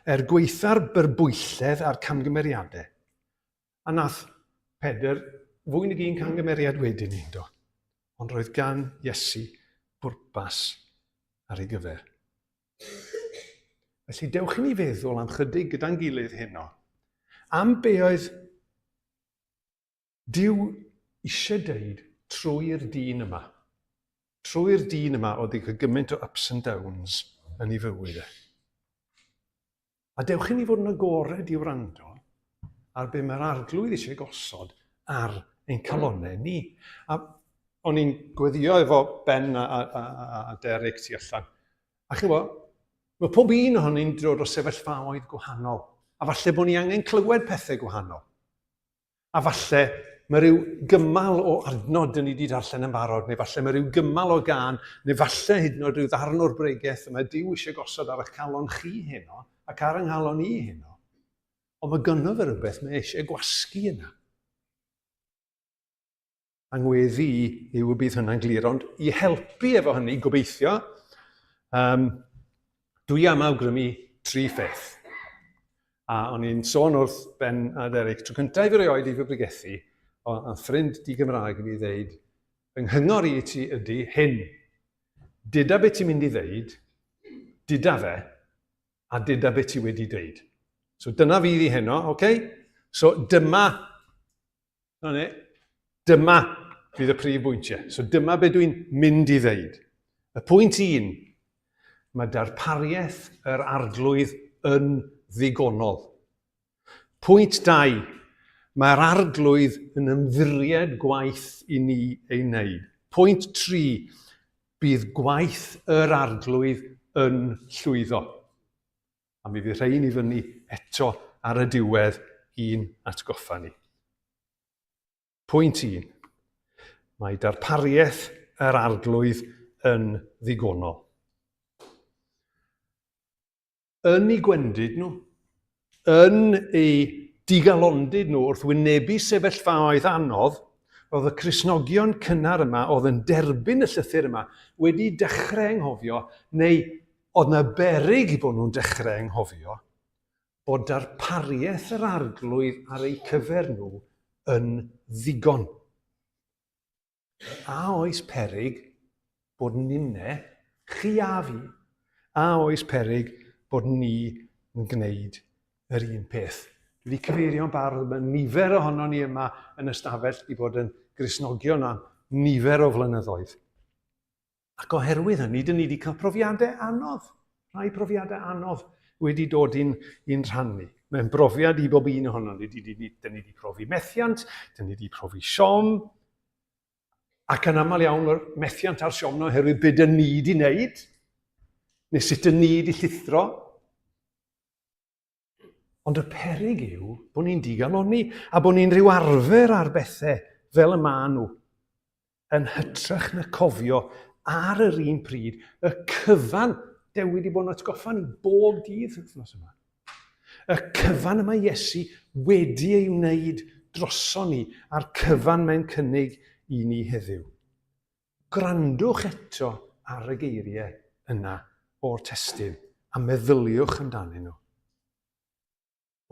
B: er gwaetha'r byrbwylledd a'r camgymeriadau, a nath Pedr fwy nag un camgymeriad wedyn ni, do. Ond roedd gan Iesu bwrpas ar ei gyfer. Felly dewch i ni feddwl am chydig gyda'n gilydd heno, am be oedd Duw eisiau deud trwy'r dyn yma. Trwy'r dyn yma oedd wedi cael gymaint o ups and downs yn ei fywyd e. A dewch i ni fod yn agored i wrando ar be mae'r arglwydd eisiau gosod ar ein calonnau ni. A o'n i'n gweddio efo Ben a, a, a, a Derek tu allan. A chi'n gwybod, mae pob un ohonyn ni'n dod o sefyllfaoedd gwahanol. A falle bod ni angen clywed pethau gwahanol. A falle mae rhyw gymal o adnod dyn ni wedi darllen yn barod, neu falle mae rhyw gymal o gân, neu falle hyd yn oed rhyw ddarn o'r bregeth y mae Duw eisiau gosod ar eich calon chi heno, ac ar yng nghalon i heno. Ond mae gynno fe rhywbeth mae eisiau gwasgu yna. A ngweddi i yw y bydd hynna'n glir, ond i helpu efo hynny, gobeithio, um, Dwi am awgrymu tri pheth. A o'n i'n sôn wrth Ben a Derek, tro cyntaf i fi rioed i fy bregethu, o, a ffrind di Gymraeg i fi ddeud, fy nghyngor i ti ydy hyn. Duda be ti'n mynd i ddeud, duda fe, a duda be ti wedi deud. So dyna fydd i heno, oce? Okay? So dyma Na ni. Dyma fydd y prif bwyntiau. So dyma be dwi'n mynd i ddeud. Y pwynt un, mae darpariaeth yr arglwydd yn ddigonol. Pwynt 2, mae'r arglwydd yn ymddiried gwaith i ni ei wneud. Pwynt 3, bydd gwaith yr arglwydd yn llwyddo. A mi fydd rhain i fyny eto ar y diwedd i'n atgoffa ni. Pwynt 1. Mae darpariaeth yr arglwydd yn ddigonol. Yn eu gwendid nhw, yn eu digalondid nhw wrth wynebu sefyllfaoedd anodd, roedd y Cristnogion cynnar yma oedd yn derbyn y llythyr yma wedi dechrau anghofio neu Oedd 'na beryg i bod nhw'n dechrau anghofio bod darpariaeth yr Arglwydd ar eu cyfer nhw yn ddigon. A oes peryg bod ninne, chi a fi, a oes peryg bod ni yn gwneud yr un peth? Dwi wedi cyfeirio'n barod, mae nifer ohonon ni yma yn y stafell wedi bod yn Gristnogion am nifer o flynyddoedd. Ac oherwydd hynny, dyn ni wedi cael profiadau anodd, rhai profiadau anodd wedi dod i'n, i'n rhan ni. Mae'n brofiad i bob un ohono ni. Dyn ni, dyn ni wedi profi methiant, dyn ni wedi profi siom, ac yn aml iawn o'r methiant a'r siom yna oherwydd beth dyn ni wedi wneud, neu sut dyn ni wedi llithro. Ond y peryg yw bod ni'n digalonni a bod ni'n rhyw arfer ar bethau fel y maen nhw, yn hytrach na cofio ar yr un pryd y cyfan Dewi wedi bod yn atgoffa ni bob dydd wythnos yma. Y cyfan y mae Iesu wedi ei wneud droson ni a'r cyfan mae'n cynnig i ni heddiw. Gwrandwch eto ar y geiriau yna o'r testun a meddyliwch amdanyn nhw.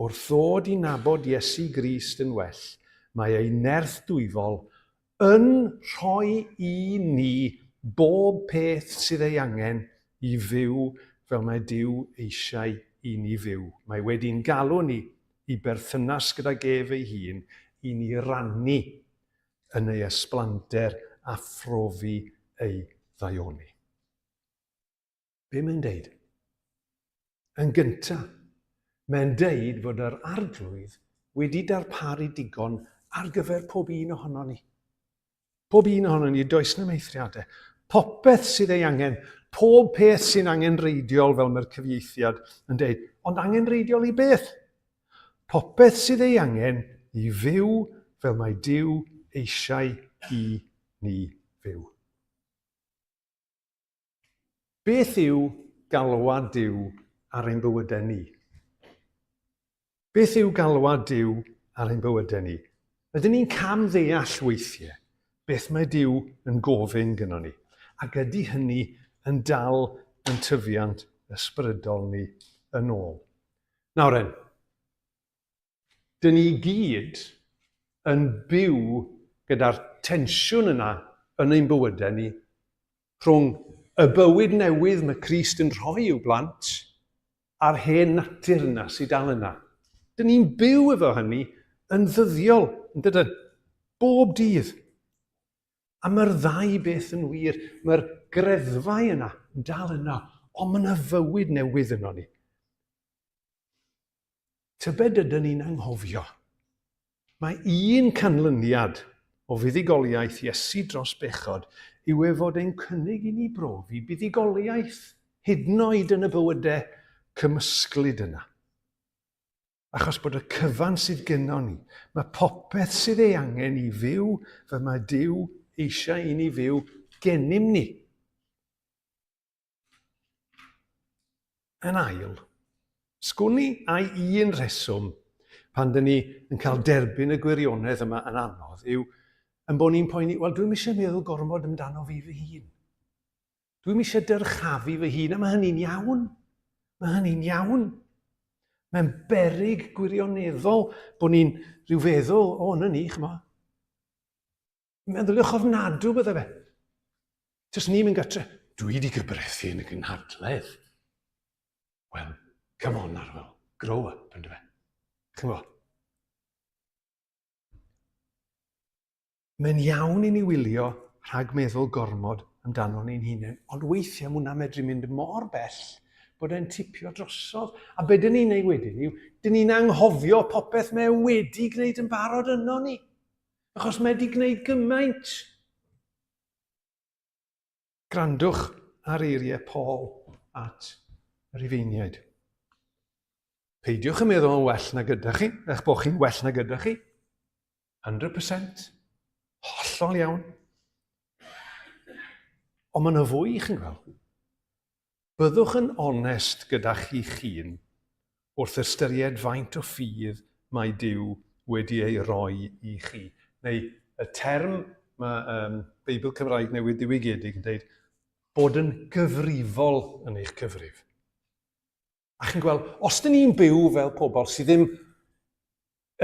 B: Wrth ddod i nabod Iesu Grist yn well, mae ei nerth dwyfol yn rhoi i ni bob peth sydd ei angen i fyw fel mae Duw eisiau i ni fyw. Mae wedi'n galw ni i berthynas gydag ef ei hun i ni rannu yn ei ysblander a phrofi ei ddaioni. Be mae'n deud? Yn gyntaf, mae'n deud fod yr Arglwydd wedi darparu digon ar gyfer pob un ohonon ni. Pob un ohonon ni, does 'na'm eithriadau. Popeth sydd ei angen, pob peth sy'n angenrheidiol, fel mae'r cyfieithiad yn deud. Ond angenrheidiol i beth? Popeth sydd ei angen i fyw fel mae Duw eisiau i ni fyw. Beth yw galwad Duw ar ein bywydau ni? Beth yw galwad Duw ar ein bywydau ni? Ydyn ni'n cam ddeall weithiau beth mae Duw yn gofyn gynnon ni? Ac ydy hynny yn dal yn tyfiant ysbrydol ni yn ôl? Nawr en, dyn ni gyd yn byw gyda'r tensiwn yna yn ein bywydau ni rhwng y bywyd newydd mae Crist yn rhoi i'w blant a'r hen natur yna sydd dal yna. Dyn ni'n byw efo hynny yn ddyddiol, yn dydyn? Bob dydd. A mae'r ddau beth yn wir. Mae'r greddfau yna yn dal yna, ond mae yna fywyd newydd yno ni. Tybed ydyn ni'n anghofio? Mae un canlyniad o fuddugoliaeth Iesu dros bechod yw ei fod e'n cynnig i ni brofi buddugoliaeth, hyd yn oed yn y bywydau cymysglyd yna. Achos bod y cyfan sydd gynnon ni, mae popeth sydd ei angen i fyw fel mae Duw eisiau i ni fyw gennym ni. Yn ail, sgwn i ai un rheswm pan dyn ni yn cael derbyn y gwirionedd yma yn anodd yw yn bod ni'n poeni, wel dwi'm eisiau meddwl gormod amdano fi fy hun. Dwi'm eisiau dyrchafu fy hun, a mae hynny'n iawn. Mae hynny'n iawn. Mae'n beryg gwirioneddol bod ni'n rhyw feddwl, o, na ni, chymod. Meddyliwch ofnadw bydde fe. Tys ni'n mynd gatre. Dwi wedi gybrethu yn y gynhadledd. Wel, come on, Arwel, grow up, ynddo fe. Chi'n gwybod? Mae'n iawn i ni wylio rhag meddwl gormod amdanon ni'n hunain, ond weithiau mae hwnna'n medru mynd mor bell bod e'n tipio drosodd. A be dyn ni'n ei wedyn yw, dyn ni'n anghofio popeth mae e wedi gwneud yn barod yno ni. Achos mae wedi gwneud gymaint. Gwrandwch ar eiriau Paul at y Rufeiniaid. Peidiwch yn meddwl yn well na gyda chi, eich bod chi'n well na gyda chi. 100%. Hollol iawn. Ond mae yna fwy, chi'n gweld. Byddwch yn onest gyda chi'ch hun wrth ystyried faint o ffydd mae Duw wedi ei roi i chi. Neu y term mae um, Beibl Cymraeg Newydd Diwygiedig yn dweud, bod yn gyfrifol yn eich cyfrif. A chi'n gweld, os dyn ni'n byw fel pobl sydd ddim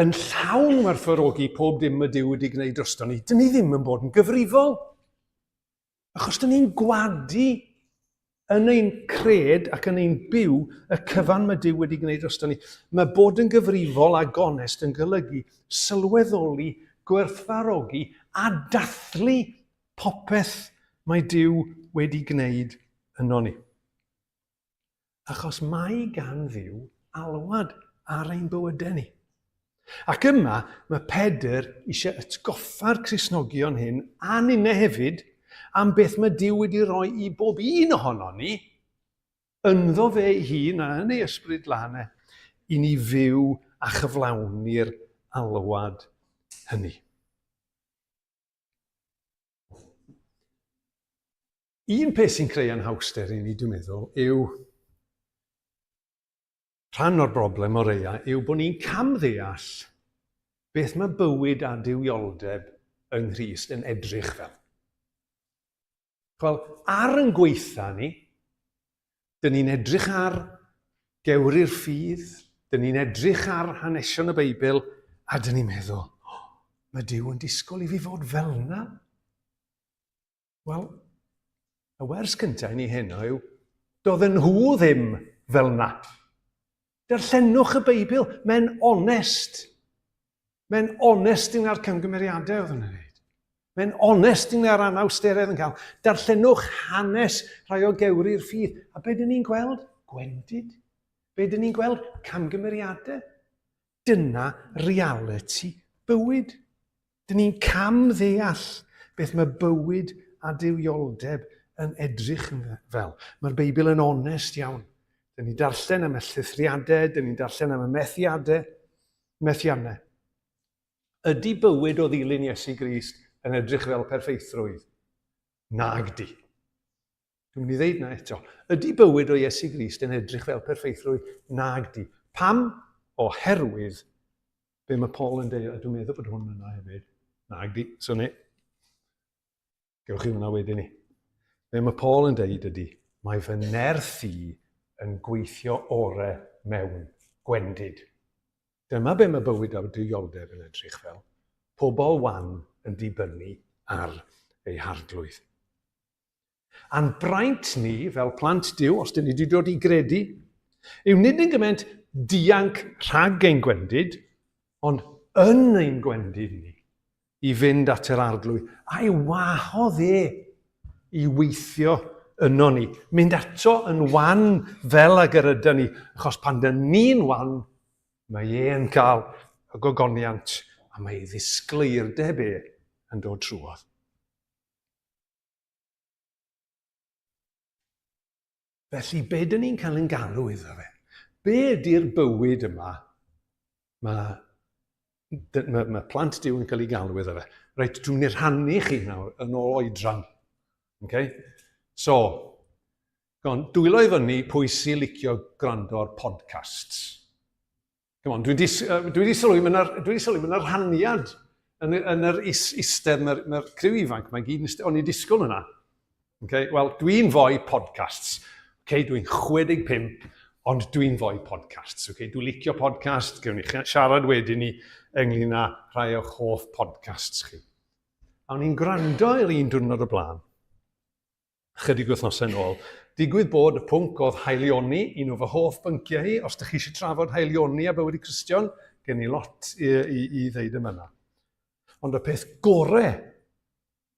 B: yn llawn werthfawrogi pob dim y Duw wedi gwneud drosto ni, dyn ni ddim yn bod yn gyfrifol. Achos dyn ni'n gwadu yn ein cred ac yn ein byw y cyfan mae Duw wedi gwneud drosto ni. Mae bod yn gyfrifol a gonest yn golygu sylweddoli, gwerthfawrogi a dathlu popeth mae Duw wedi gwneud yno ni. Achos mae gan Dduw alwad ar ein bywydau ni. Ac yma mae Pedr eisiau atgoffa'r Cristnogion hyn, a ninne hefyd, am beth mae Duw wedi rhoi i bob un ohonon ni, ynddo fe ei hun a yn ei ysbryd glân e, i ni fyw a chyflawni'r alwad hynny. Un peth sy'n creu anhawster i ni, dwi'n meddwl, yw rhan o'r broblem o reia yw bod ni'n camddeall beth mae bywyd a duwioldeb yng Nghrist yn edrych fel. Wel, ar yn gweitha ni, dyn ni'n edrych ar gewri'r ffydd, dyn ni'n edrych ar hanesion y Beibl, a dyn ni'n meddwl, oh, mae Duw yn disgwyl i fi fod fel yna. Wel, y wers cyntaf i ni heno yw, doedden nhw ddim fel na. Darllenwch y Beibl, mae'n onest. Mae'n onest yn ar camgymeriadau oedd yn ei wneud. Mae'n onest yn ar anawsteredd yn cael. Darllenwch hanes rhai o gewri'r ffydd. A be dyn ni'n gweld? Gwendid. Be dyn ni'n gweld? Camgymeriadau. Dyna realiti bywyd. Dyn ni'n cam ddeall beth mae bywyd a duwioldeb yn edrych yn fel. Mae'r Beibl yn onest iawn. Dyn ni'n darllen am y llithriadau, dyn ni'n darllen am y methiadau, methiannau. Ydy bywyd o ddilyn Iesu Grist yn edrych fel perffeithrwydd? Nag di. Dwi'n mynd i ddeud na eto. Ydy bywyd o Iesu Grist yn edrych fel perffeithrwydd? Nag di. Pam? Oherwydd be mae Paul yn deud, a dwi'n meddwl bod hwn yna hefyd. Nag di, so ni. Gewch chi hwnna wedyn ni. Be mae Paul yn deud ydy, mae fy nerth i yn gweithio ore mewn gwendid. Dyma be mae bywyd a duwioldeb yn edrych fel. Pobl wan yn dibynnu ar ei harglwydd. A'n braint ni, fel plant Duw, os dyn ni wedi dod i gredu, yw nid yn gymaint dianc rhag ein gwendid, ond yn ein gwendid ni, i fynd at yr arglwydd, a'i wahodd e i weithio yno ni. Mynd ato yn wan fel ag yr ydyn ni, achos pan dyn ni'n wan, mae e'n cael y gogoniant a mae ei ddisgleirdeb e yn dod trwodd. Felly, be dyn ni'n cael yn galw iddo fe? Be ydy'r bywyd yma mae, mae, mae plant Duw yn cael ei galw iddo fe? Reit, dwi'n mynd i rhannu chi nawr yn ôl oedran. Okay? So, gon, dwylo i fyny pwy sy'n licio gwrando ar podcasts. Come on, dwi wedi dwi wedi sylwi, mae yna dwi wedi sylwi, mae yna rhaniad yn, yn yr is, istedd, mae'r mae criw ifanc, mae'n gyd yn o'n i'n disgwyl yna. Okay? Wel, dwi'n fwy podcasts. Okay, dwi'n 65, Ond dwi'n foi podcasts, okay? Dwi'n licio podcast, gewn ni siarad wedyn ni ynglyn â rhai o'ch hoff podcasts chi. A o'n i'n gwrando i'r un diwrnod o blaen, chydig wythnosau nôl. Digwydd bod y pwnc oedd haelioni, un o fy hoff bynciau i. Os ydych chi eisiau trafod haelioni a bywyd i Cristion, gen i lot i, i, i ddeud am yna. Ond y peth gore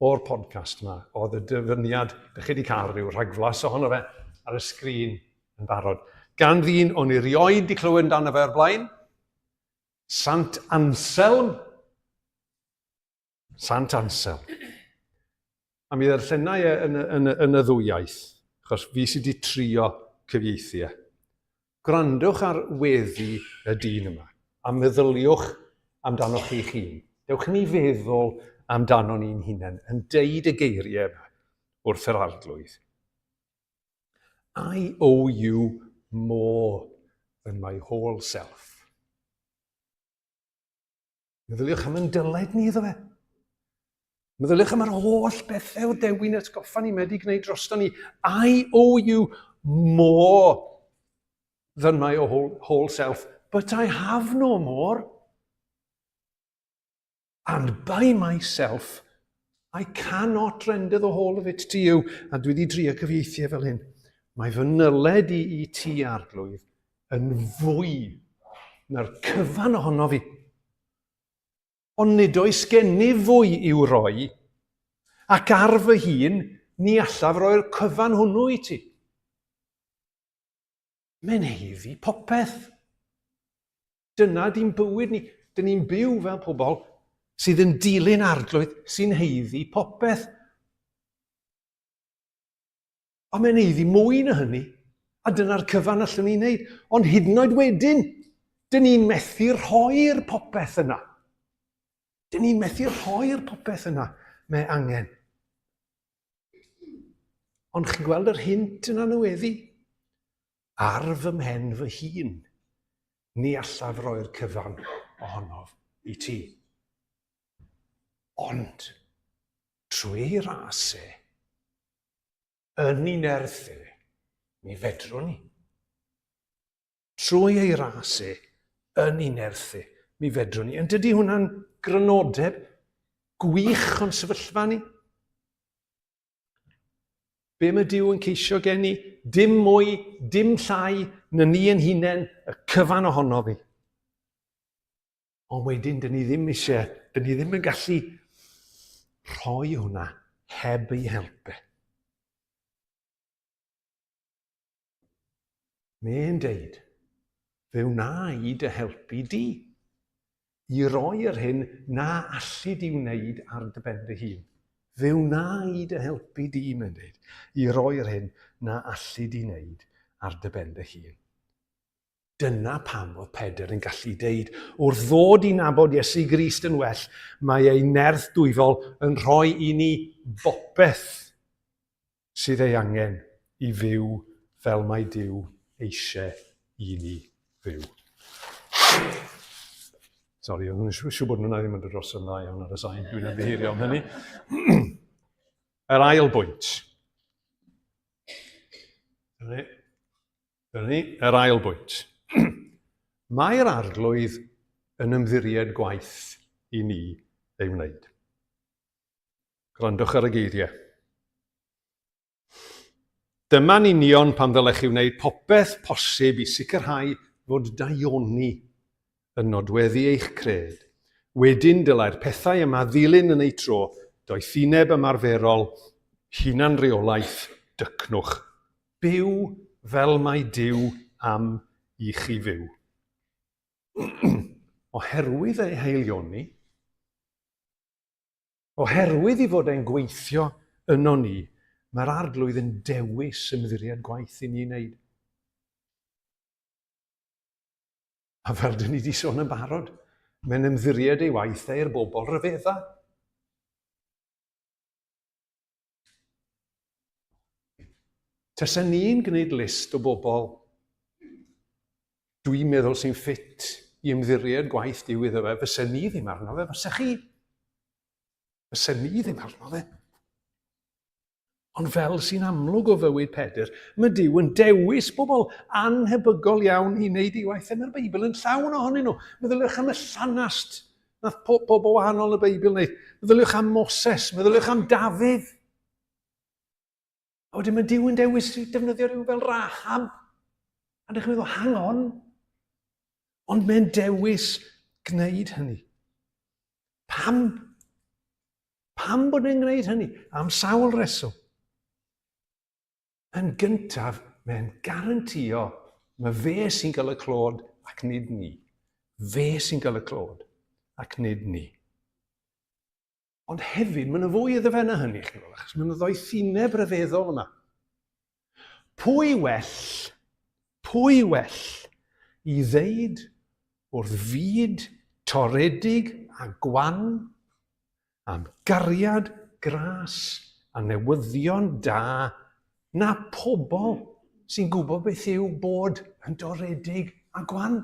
B: o'r podcast yma oedd y dyfyniad, ydych chi wedi cael rhyw rhagflas ohono fe ar y sgrin yn barod. Gan ddyn o'n i rioed di clywed amdano fe o'r blaen, Sant Anselm, Sant Anselm. A mi ddarllenai e yn, yn, yn y ddwy iaith, achos fi sydd wedi trio cyfieithu e. Gwrandwch ar weddi y dyn yma, a meddyliwch amdanoch chi'ch hun. Dewch i ni feddwl amdano ni'n hunain, yn deud y geiriau yma wrth yr arglwydd. I owe you more than my whole self. Meddyliwch am yn dyled ni iddo fe. Meddyliwch am yr holl bethau o dewin atgoffa ni wedi gwneud drosto ni. I owe you more than my whole, whole self, but I have no more. And by myself, I cannot render the whole of it to you. A dwi wedi drio cyfieithu e fel hyn. Mae fy nyled i i ti, arglwydd, yn fwy na'r cyfan ohono fi. Ond nid oes gennyf fwy i'w roi, ac ar fy hun, ni allaf roi'r cyfan hwnnw i ti. Mae'n heiddi popeth. Dyna di'n bywyd ni. Dyn ni'n byw fel pobl sydd yn dilyn arglwydd sy'n heiddi popeth. Ond mae'n eiddi mwy na hynny, a dyna'r cyfan allwn ni wneud. Ond hyd yn oed wedyn, dyn ni'n methu rhoi'r popeth yna. Dyn ni'n methu rhoi'r popeth yna mae angen. Ond chi'n gweld yr hint yna yn y weddi? Ar fy mhen fy hun, ni allaf roi'r cyfan ohonof i ti. Ond, trwy ei ras e, yn ei nerth e, mi fedrwn ni. Trwy ei ras e, yn ei nerth e, mi fedrwn ni. Yn dydy hwnna'n grynodeb gwych o'n sefyllfa ni? Be mae Duw yn ceisio gen i? Dim mwy, dim llai na ni yn hunain, y cyfan ohono fi. Ond wedyn, dyn ni ddim eisiau, dyn ni ddim yn gallu rhoi hwnna heb ei helpu. Mae'n deud, fe wna i dy helpu di i roi yr hyn na allu di wneud ar dy ben dy hun. Fe wna i dy helpu di, mae'n deud, i roi yr hyn na allu di wneud ar dy ben dy hun. Dyna pam oedd Pedr yn gallu deud, wrth ddod i nabod Iesu Grist yn well, mae ei nerth dwyfol yn rhoi i ni bopeth sydd ei angen i fyw fel mae Duw eisiau i ni fyw. Sori, o'n i'n siŵr bod hwnna ddim yn dod dros yn dda iawn ar y sain. Dwi'n ymddiheurio am hynny. Yr ail bwynt. Dyna ni. Dyna ni, yr ail bwynt. Mae'r arglwydd yn ymddiried gwaith i ni ei wneud. Gwrandwch ar y geiriau. Dyma'n union pan ddylech chi wneud popeth posib i sicrhau fod daioni yn nodweddu eich cred. Wedyn dylai'r pethau yma ddilyn yn eu tro, doethineb ymarferol, hunanreolaeth, dycnwch. Byw fel mae Duw am i chi fyw. Oherwydd ei haelioni, Oherwydd i fod e'n gweithio yno ni, mae'r Arglwydd yn dewis ymddiried gwaith i ni wneud. A fel dyn ni wedi sôn yn barod, mae'n ymddiried ei waith e i'r bobl ryfedda. Tasa ni'n gwneud list o bobl dwi'n meddwl sy'n ffit i ymddiried gwaith Duw iddo fe, fysa ni ddim arno fe, fysa chi? Fysa ni ddim arno fe. Ond fel sy'n amlwg o fywyd Pedr, mae Duw yn dewis bobl anhebygol iawn i wneud ei waith. Mae'r Beibl yn llawn ohonyn nhw. Meddyliwch am y llanast nath pobl wahanol yn y Beibl wneud. Meddyliwch am Moses, meddyliwch am Dafydd. A wedyn mae Duw yn dewis i defnyddio rhywun fel Rahab. A ydych chi'n meddwl, hang on. Ond mae'n dewis gwneud hynny. Pam? Pam bod e'n gwneud hynny? Am sawl reswm. Yn gyntaf, mae'n garantio mae fe sy'n cael y clod ac nid ni. Fe sy'n cael y clod ac nid ni. Ond hefyd, mae yna fwy iddo fe na hynny, chi'n gweld, achos mae yna ddoethineb ryfeddol yma. Pwy well, pwy well i ddeud wrth fyd toredig a gwan am gariad, gras a newyddion da na pobl sy'n gwybod beth yw bod yn doredig a gwan?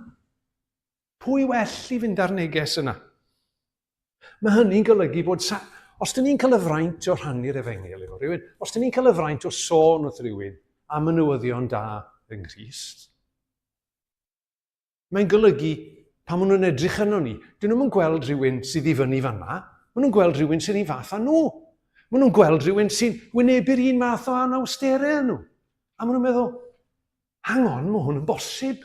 B: Pwy well i fynd â'r neges yna? Mae hynny'n golygu bod, sa, os dyn ni'n cael y fraint o rhannu'r efengyl efo rhywun, os dyn ni'n cael y fraint o sôn wrth rhywun am y newyddion da yng Nghrist, mae'n golygu pan maen nhw'n edrych arno ni, dyn nhw'n gweld rhywun sydd i fyny fanna, maen nhw'n gweld rhywun sydd un fath â nhw. Maen nhw'n gweld rhywun sy'n wynebu'r un math o anawsterau â nhw. A maen nhw'n meddwl, hang on, mae hwn yn bosib.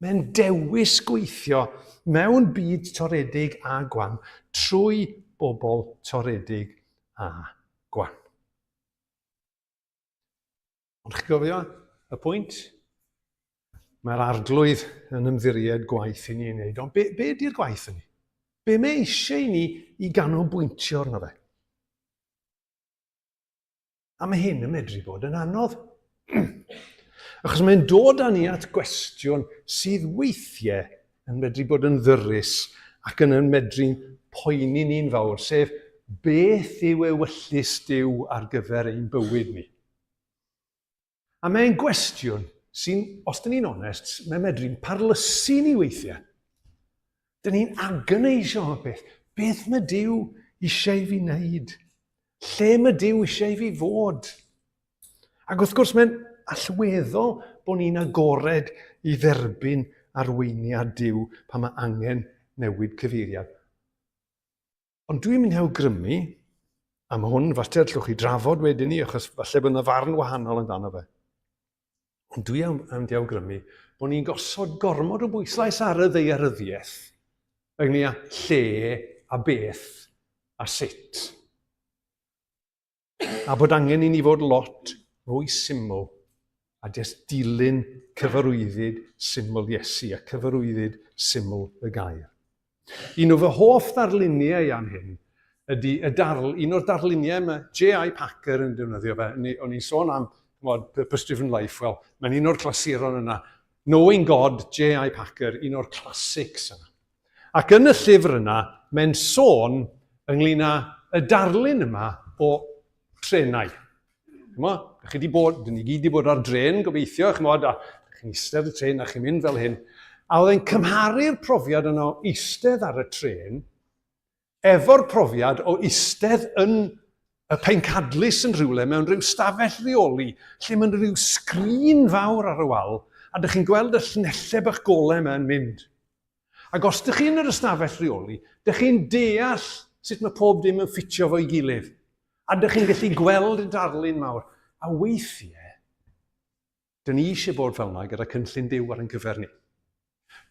B: Mae'n dewis gweithio mewn byd toredig a gwan trwy bobl toredig a gwan. Ond chi'n gofio y pwynt? Mae'r arglwydd yn ymddiried gwaith i ni ei wneud. Ond be, be ydy'r gwaith yn ni? Be mae eisiau i ni i ganolbwyntio arno fe? A mae hyn yn medru bod yn anodd. Achos mae'n dod â ni at gwestiwn sydd weithiau yn medru bod yn ddyrus ac yn yn medru'n poeni ni'n fawr, sef beth yw ewyllys Duw ar gyfer ein bywyd ni? A mae'n gwestiwn sy'n, os dyn ni'n onest, mae'n medru'n parlysu ni weithiau. Dyn ni'n agoneisio am y peth. Beth mae Duw eisiau i fi wneud? Lle mae Duw eisiau i fi fod? Ac wrth gwrs mae'n allweddol bod ni'n agored i dderbyn arweiniad Duw pan mae angen newid cyfeiriad. Ond dwi'n mynd i awgrymu, a mae hwn yn fater llwch chi drafod wedyn ni, achos falle bod yna farn wahanol amdano fe. Ond dwi am, am di awgrymu bod ni'n gosod gormod o bwyslais ar y ddaearyddiaeth ynglyn â lle a beth a sut. A bod angen i ni fod lot fwy syml a jyst dilyn cyfarwyddyd syml Iesu a cyfarwyddyd syml y gair. Un o fy hoff ddarluniau am hyn ydy y darl, un o'r darluniau mae J.I. Packer yn defnyddio fe. O'n i'n sôn am chymod, Purpose Driven Life, wel, mae'n un o'r clasuron yna. Knowing God, J.I. Packer, un o'r classics yna. Ac yn y llyfr yna, mae'n sôn ynglyn â y darlun yma o trenau. Chymod, chi wedi bod, dyn ni gyd wedi bod ar dren, gobeithio, chymod, a chi'n eistedd y tren a chi'n mynd fel hyn. A oedd e'n cymharu'r profiad yno eistedd ar y tren efo'r profiad o eistedd yn y pencadlys yn rhywle mewn rhyw stafell reoli lle mae'n rhyw sgrin fawr ar y wal a dych chi'n gweld y llinellau bach golau yma yn mynd. Ac os dych chi yn yr ystafell reoli, dych chi'n deall sut mae pob dim yn ffitio fo'i gilydd. A dych chi'n gallu gweld y darlun mawr. A weithiau, dyn ni eisiau bod fel yna gyda cynllun Duw ar ein cyfer ni.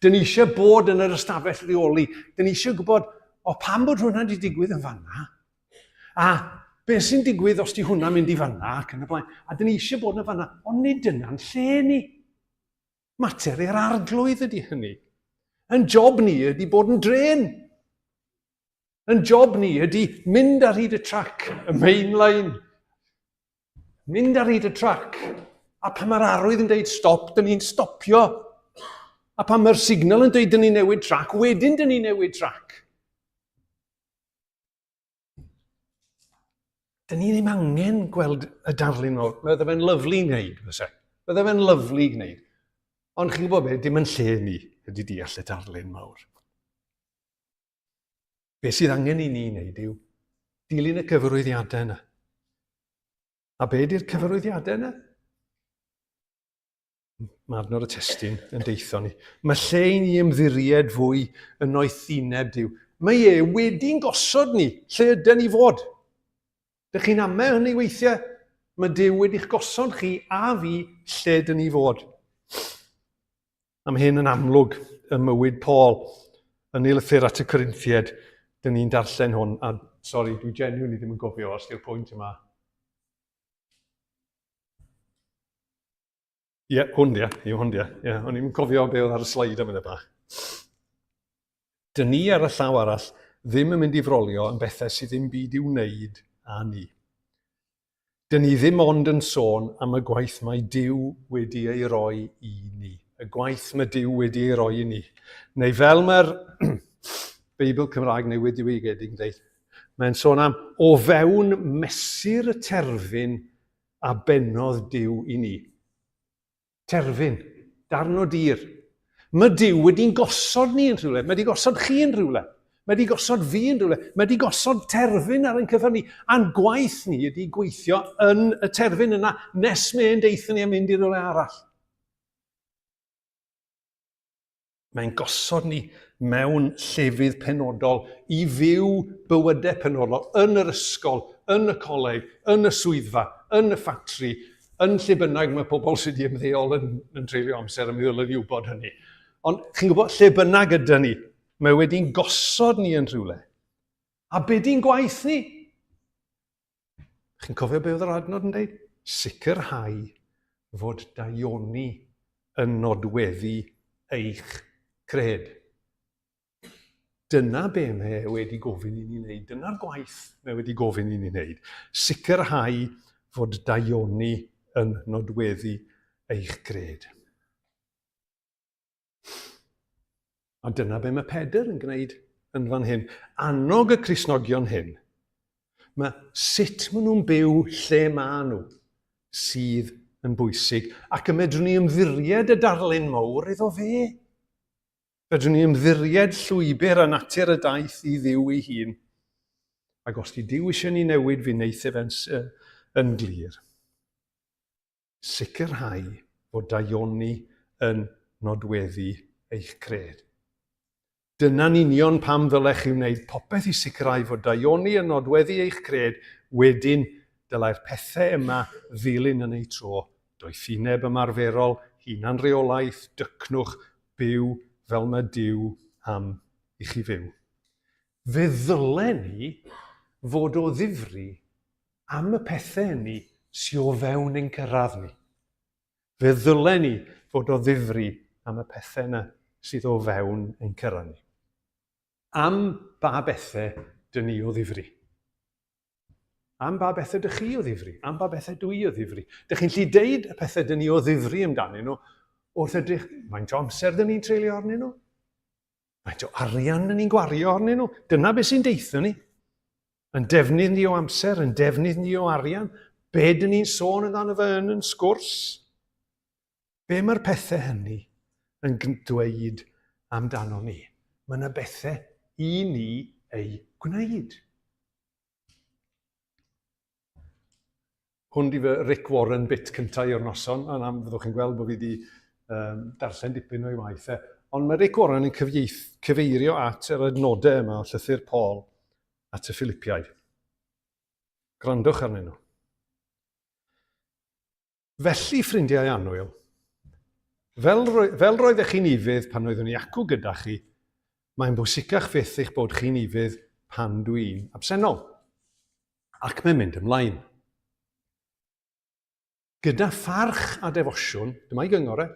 B: Dyn ni eisiau bod yn yr ystafell reoli. Dyn ni eisiau gwybod, o pam bod hwnna wedi digwydd yn fanna? A beth sy'n digwydd os di hwnna'n mynd i fanna ac yn y blaen. A dyn ni eisiau bod yn fanna, ond nid dyna'n lle ni. Mater i'r arglwydd ydy hynny. Yn job ni ydy bod yn dren. Yn job ni ydy mynd ar hyd y trac, y main line. Mynd ar hyd y trac. A pan mae'r arwydd yn deud stop, dyn ni'n stopio. A pan mae'r signal yn deud dyn ni'n newid trac, wedyn dyn ni'n newid trac. Dyn ni ddim angen gweld y darlun mawr. Bydde fe'n lyflu wneud, fyse. Bydde fe'n lyflu gwneud. Ond chi'n gwybod beth, dim yn lle ni ydy deall y darlun mawr. Be sydd angen i ni wneud yw dilyn y cyfarwyddiadau yna. A be di'r cyfarwyddiadau yna? Mae adnod y testun yn deitho ni. Mae lle i ni ymddiried fwy yn noethineb Duw. Mae e wedi'n gosod ni lle ydy ni fod. Dych chi'n amau hynny weithiau? Mae Duw wedi'ch gosod chi a fi lle dyn ni fod. Am hyn yn amlwg ym mywyd Paul yn ei lythyr at y Corinthiaid, dyn ni'n darllen hwn, a sori, dwi genuinely ddim yn gofio os di'r pwynt yma. Ie, yeah, hwn dia, yw hwn dia. Ie, yeah, o'n i'n cofio be oedd ar y sleid am yna bach. Dyn ni ar y llaw arall ddim yn mynd i frolio yn bethau sydd ddim byd i'w wneud â ni. Dyn ni ddim ond yn sôn am y gwaith mae Duw wedi ei roi i ni. Y gwaith mae Duw wedi ei roi i ni. Neu fel mae'r Beibl Cymraeg newydd diwygiedig yn dweud, mae'n sôn am o fewn mesur y terfyn a bennodd Duw i ni. Terfyn, darn o dir. Mae Duw wedi'n gosod ni yn rhywle. Mae wedi gosod chi yn rhywle. Mae wedi gosod fi yn rhywle. Mae wedi gosod terfyn ar ein cyfer ni. A'n gwaith ni ydy gweithio yn y terfyn yna nes mae'n deithio ni am mynd i rhywle arall. Mae'n gosod ni mewn llefydd penodol i fyw bywydau penodol yn yr ysgol, yn y coleg, yn y swyddfa, yn y ffatri, yn lle bynnag mae pobl sydd wedi ymddeol yn, yn treulio amser yn meddwl yn wybod hynny. Ond chi'n gwybod, lle bynnag ydy ni, mae wedi'n gosod ni yn rhywle. A be di'n gwaith ni? Chi'n cofio be oedd yr adnod yn dweud? Sicrhau fod daioni yn nodweddu eich cred. Dyna be mae e wedi gofyn i ni wneud. Dyna'r gwaith mae wedi gofyn i ni wneud. Sicrhau fod daioni yn nodweddu eich cred. A dyna be mae Pedr yn gwneud yn fan hyn. Annog y Cristnogion hyn. Mae sut maen nhw'n byw lle maen nhw sydd yn bwysig. Ac y medrwn ni ymddiried y darlun mawr iddo fe. Fedrwn ni ymddiried llwybr a natur y daith i Dduw ei hun. Ac os di Duw eisiau ni newid, fi wneith e fe'n yn glir. Sicrhau fod daioni yn nodweddu eich cred. Dyna'n union pam ddylech chi wneud popeth i sicrhau fod daioni yn nodweddu eich cred, wedyn dylai'r pethau yma ddilyn yn eu tro, doethineb ymarferol, hunanreolaeth, dycnwch, byw fel mae Duw am i chi fyw. Fe ddylen ni fod o ddifri am y pethau hynny sy o fewn ein cyrraedd ni. Fe ddylen ni fod o ddifri am y pethau yna sydd o fewn ein cyrraedd ni. Am ba bethau dyn ni o ddifri? Am ba bethau dych chi o ddifri? Am ba bethau dwi o ddifri? Dych chi'n lli deud y pethau dyn ni o ddifri amdanyn nhw wrth edrych faint o amser dyn ni'n treulio arnyn nhw? Faint o arian dyn ni'n gwario arnyn nhw? Dyna beth sy'n deithio ni. Yn defnydd ni o amser, yn defnydd ni o arian, be dyn ni'n sôn amdano fe yn yn sgwrs? Be mae'r pethau hynny yn dweud amdano ni? Mae yna bethau i ni eu gwneud. Hwn di fy Rick Warren bit cyntaf i'r noson, a am fyddwch chi'n gweld bod fi wedi um, darllen dipyn o'i waith e. Ond mae Rick Warren yn cyfieith, cyfeirio at yr adnodau yma o llythyr Paul at y Philipiaid. Gwrandwch arnyn nhw. Felly, ffrindiau annwyl, fel, fel roeddech chi'n ufudd pan oeddwn i acw gyda chi, mae'n bwysicach fyth eich bod chi'n ufudd pan dw i'n absennol. Ac mae'n mynd ymlaen. Gyda pharch a defosiwn, dyma'i gyngor e,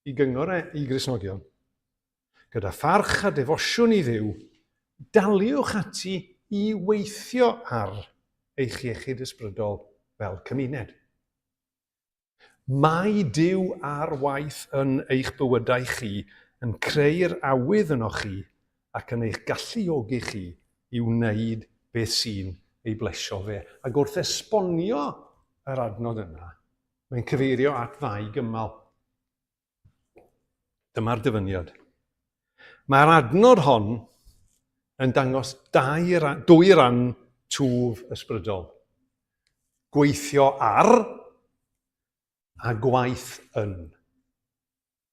B: i gyngor e i Gristnogion, gyda pharch a defosiwn i Dduw, daliwch ati i weithio ar eich iechyd ysbrydol fel cymuned. Mae Duw ar waith yn eich bywydau chi, yn creu'r awydd ynoch chi ac yn eich galluogi chi i wneud beth sy'n ei blesio fe. Ac wrth esbonio yr adnod yna, mae'n cyfeirio at ddau gymal. Dyma'r dyfyniad. Mae'r adnod hon yn dangos dau, dwy ran twf ysbrydol. Gweithio ar a gwaith yn.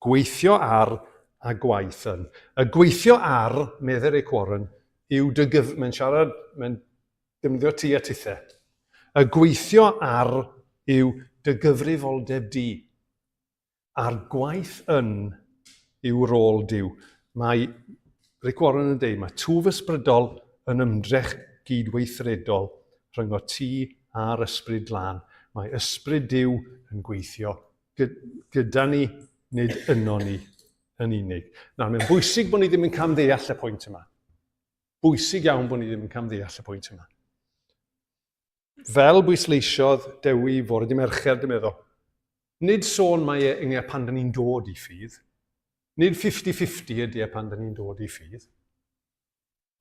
B: Gweithio ar a gwaith yn. Y gweithio ar, medde Rick Warren, yw dy gyf... Mae'n siarad, mae'n defnyddio ti a tithe. Y gweithio ar yw dy gyfrifoldeb di. A'r gwaith yn yw rôl Duw. Mae Rick Warren yn deud, mae twf ysbrydol yn ymdrech gydweithredol rhyngo ti a'r Ysbryd Glân. Mae Ysbryd Duw yn gweithio gyda ni, nid yno ni yn unig. Nawr, mae'n bwysig bod ni ddim yn camddeall y pwynt yma. Bwysig iawn bod ni ddim yn camddeall y pwynt yma. Fel bwysleisiodd Dewi fore dy Mercher, dwi'n meddwl, nid sôn mae e ynge pan dyn ni'n dod i ffydd. Nid 50-50 ydy e pan dyn ni'n dod i ffydd.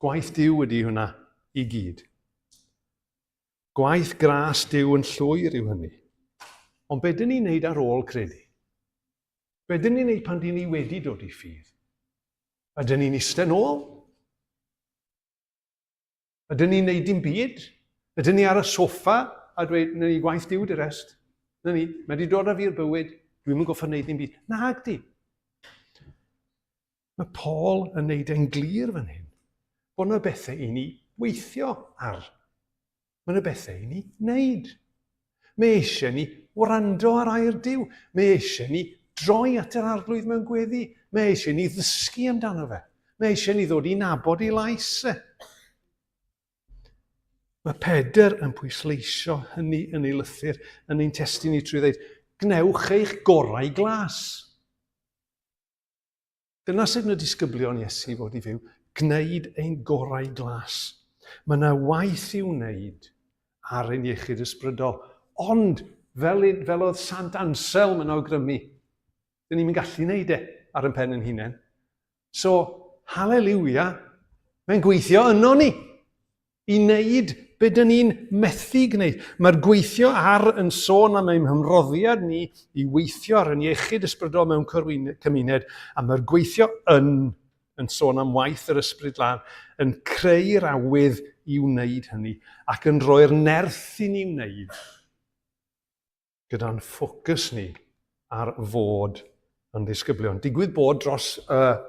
B: Gwaith Duw ydy hwnna i gyd. Gwaith gras Duw yn llwyr yw hynny. Ond be dyn ni'n neud ar ôl credu? Be dyn ni'n neud pan dyn ni wedi dod i ffydd? Ydyn ni'n eistedd nôl? Ydyn ni'n neud dim byd? Ydyn ni ar y soffa a dweud, na ni, gwaith Duw dy rest. Na ni, mae wedi dod â fi i'r bywyd, dwi'm yn goffod neud dim byd. Nag di. Mae Paul yn neud e'n glir fan hyn, bod yna bethau i ni weithio ar. Mae yna bethau i ni wneud. Mae eisiau ni wrando ar air Duw. Mae eisiau ni droi at yr arglwydd mewn gweddi. Mae eisiau ni ddysgu amdano fe. Mae eisiau ni ddod i nabod ei lais e. Mae Pedr yn pwysleisio hynny yn ei lythyr yn ein testun ni trwy ddweud, gwnewch eich gorau glas. Dyna sut mae disgyblion Iesu fod i fyw, gwneud ein gorau glas. Mae yna waith i'w wneud ar ein iechyd ysbrydol, ond fel, fel oedd Sant Anselm yn awgrymu, dyn ni'n gallu wneud e ar ein pen yn hunain. So, haleliwia, mae'n gweithio yno ni. i wneud be dyn ni'n methu gwneud. Mae'r gweithio ar yn sôn am ein hymroddiad ni i weithio ar yn iechyd ysbrydol mewn cymuned, a mae'r gweithio yn yn sôn am waith yr Ysbryd Glân, yn creu'r awydd i wneud hynny ac yn rhoi'r nerth i ni wneud. gyda'n ffocws ni ar fod yn ddisgyblion. Digwydd bod dros y uh,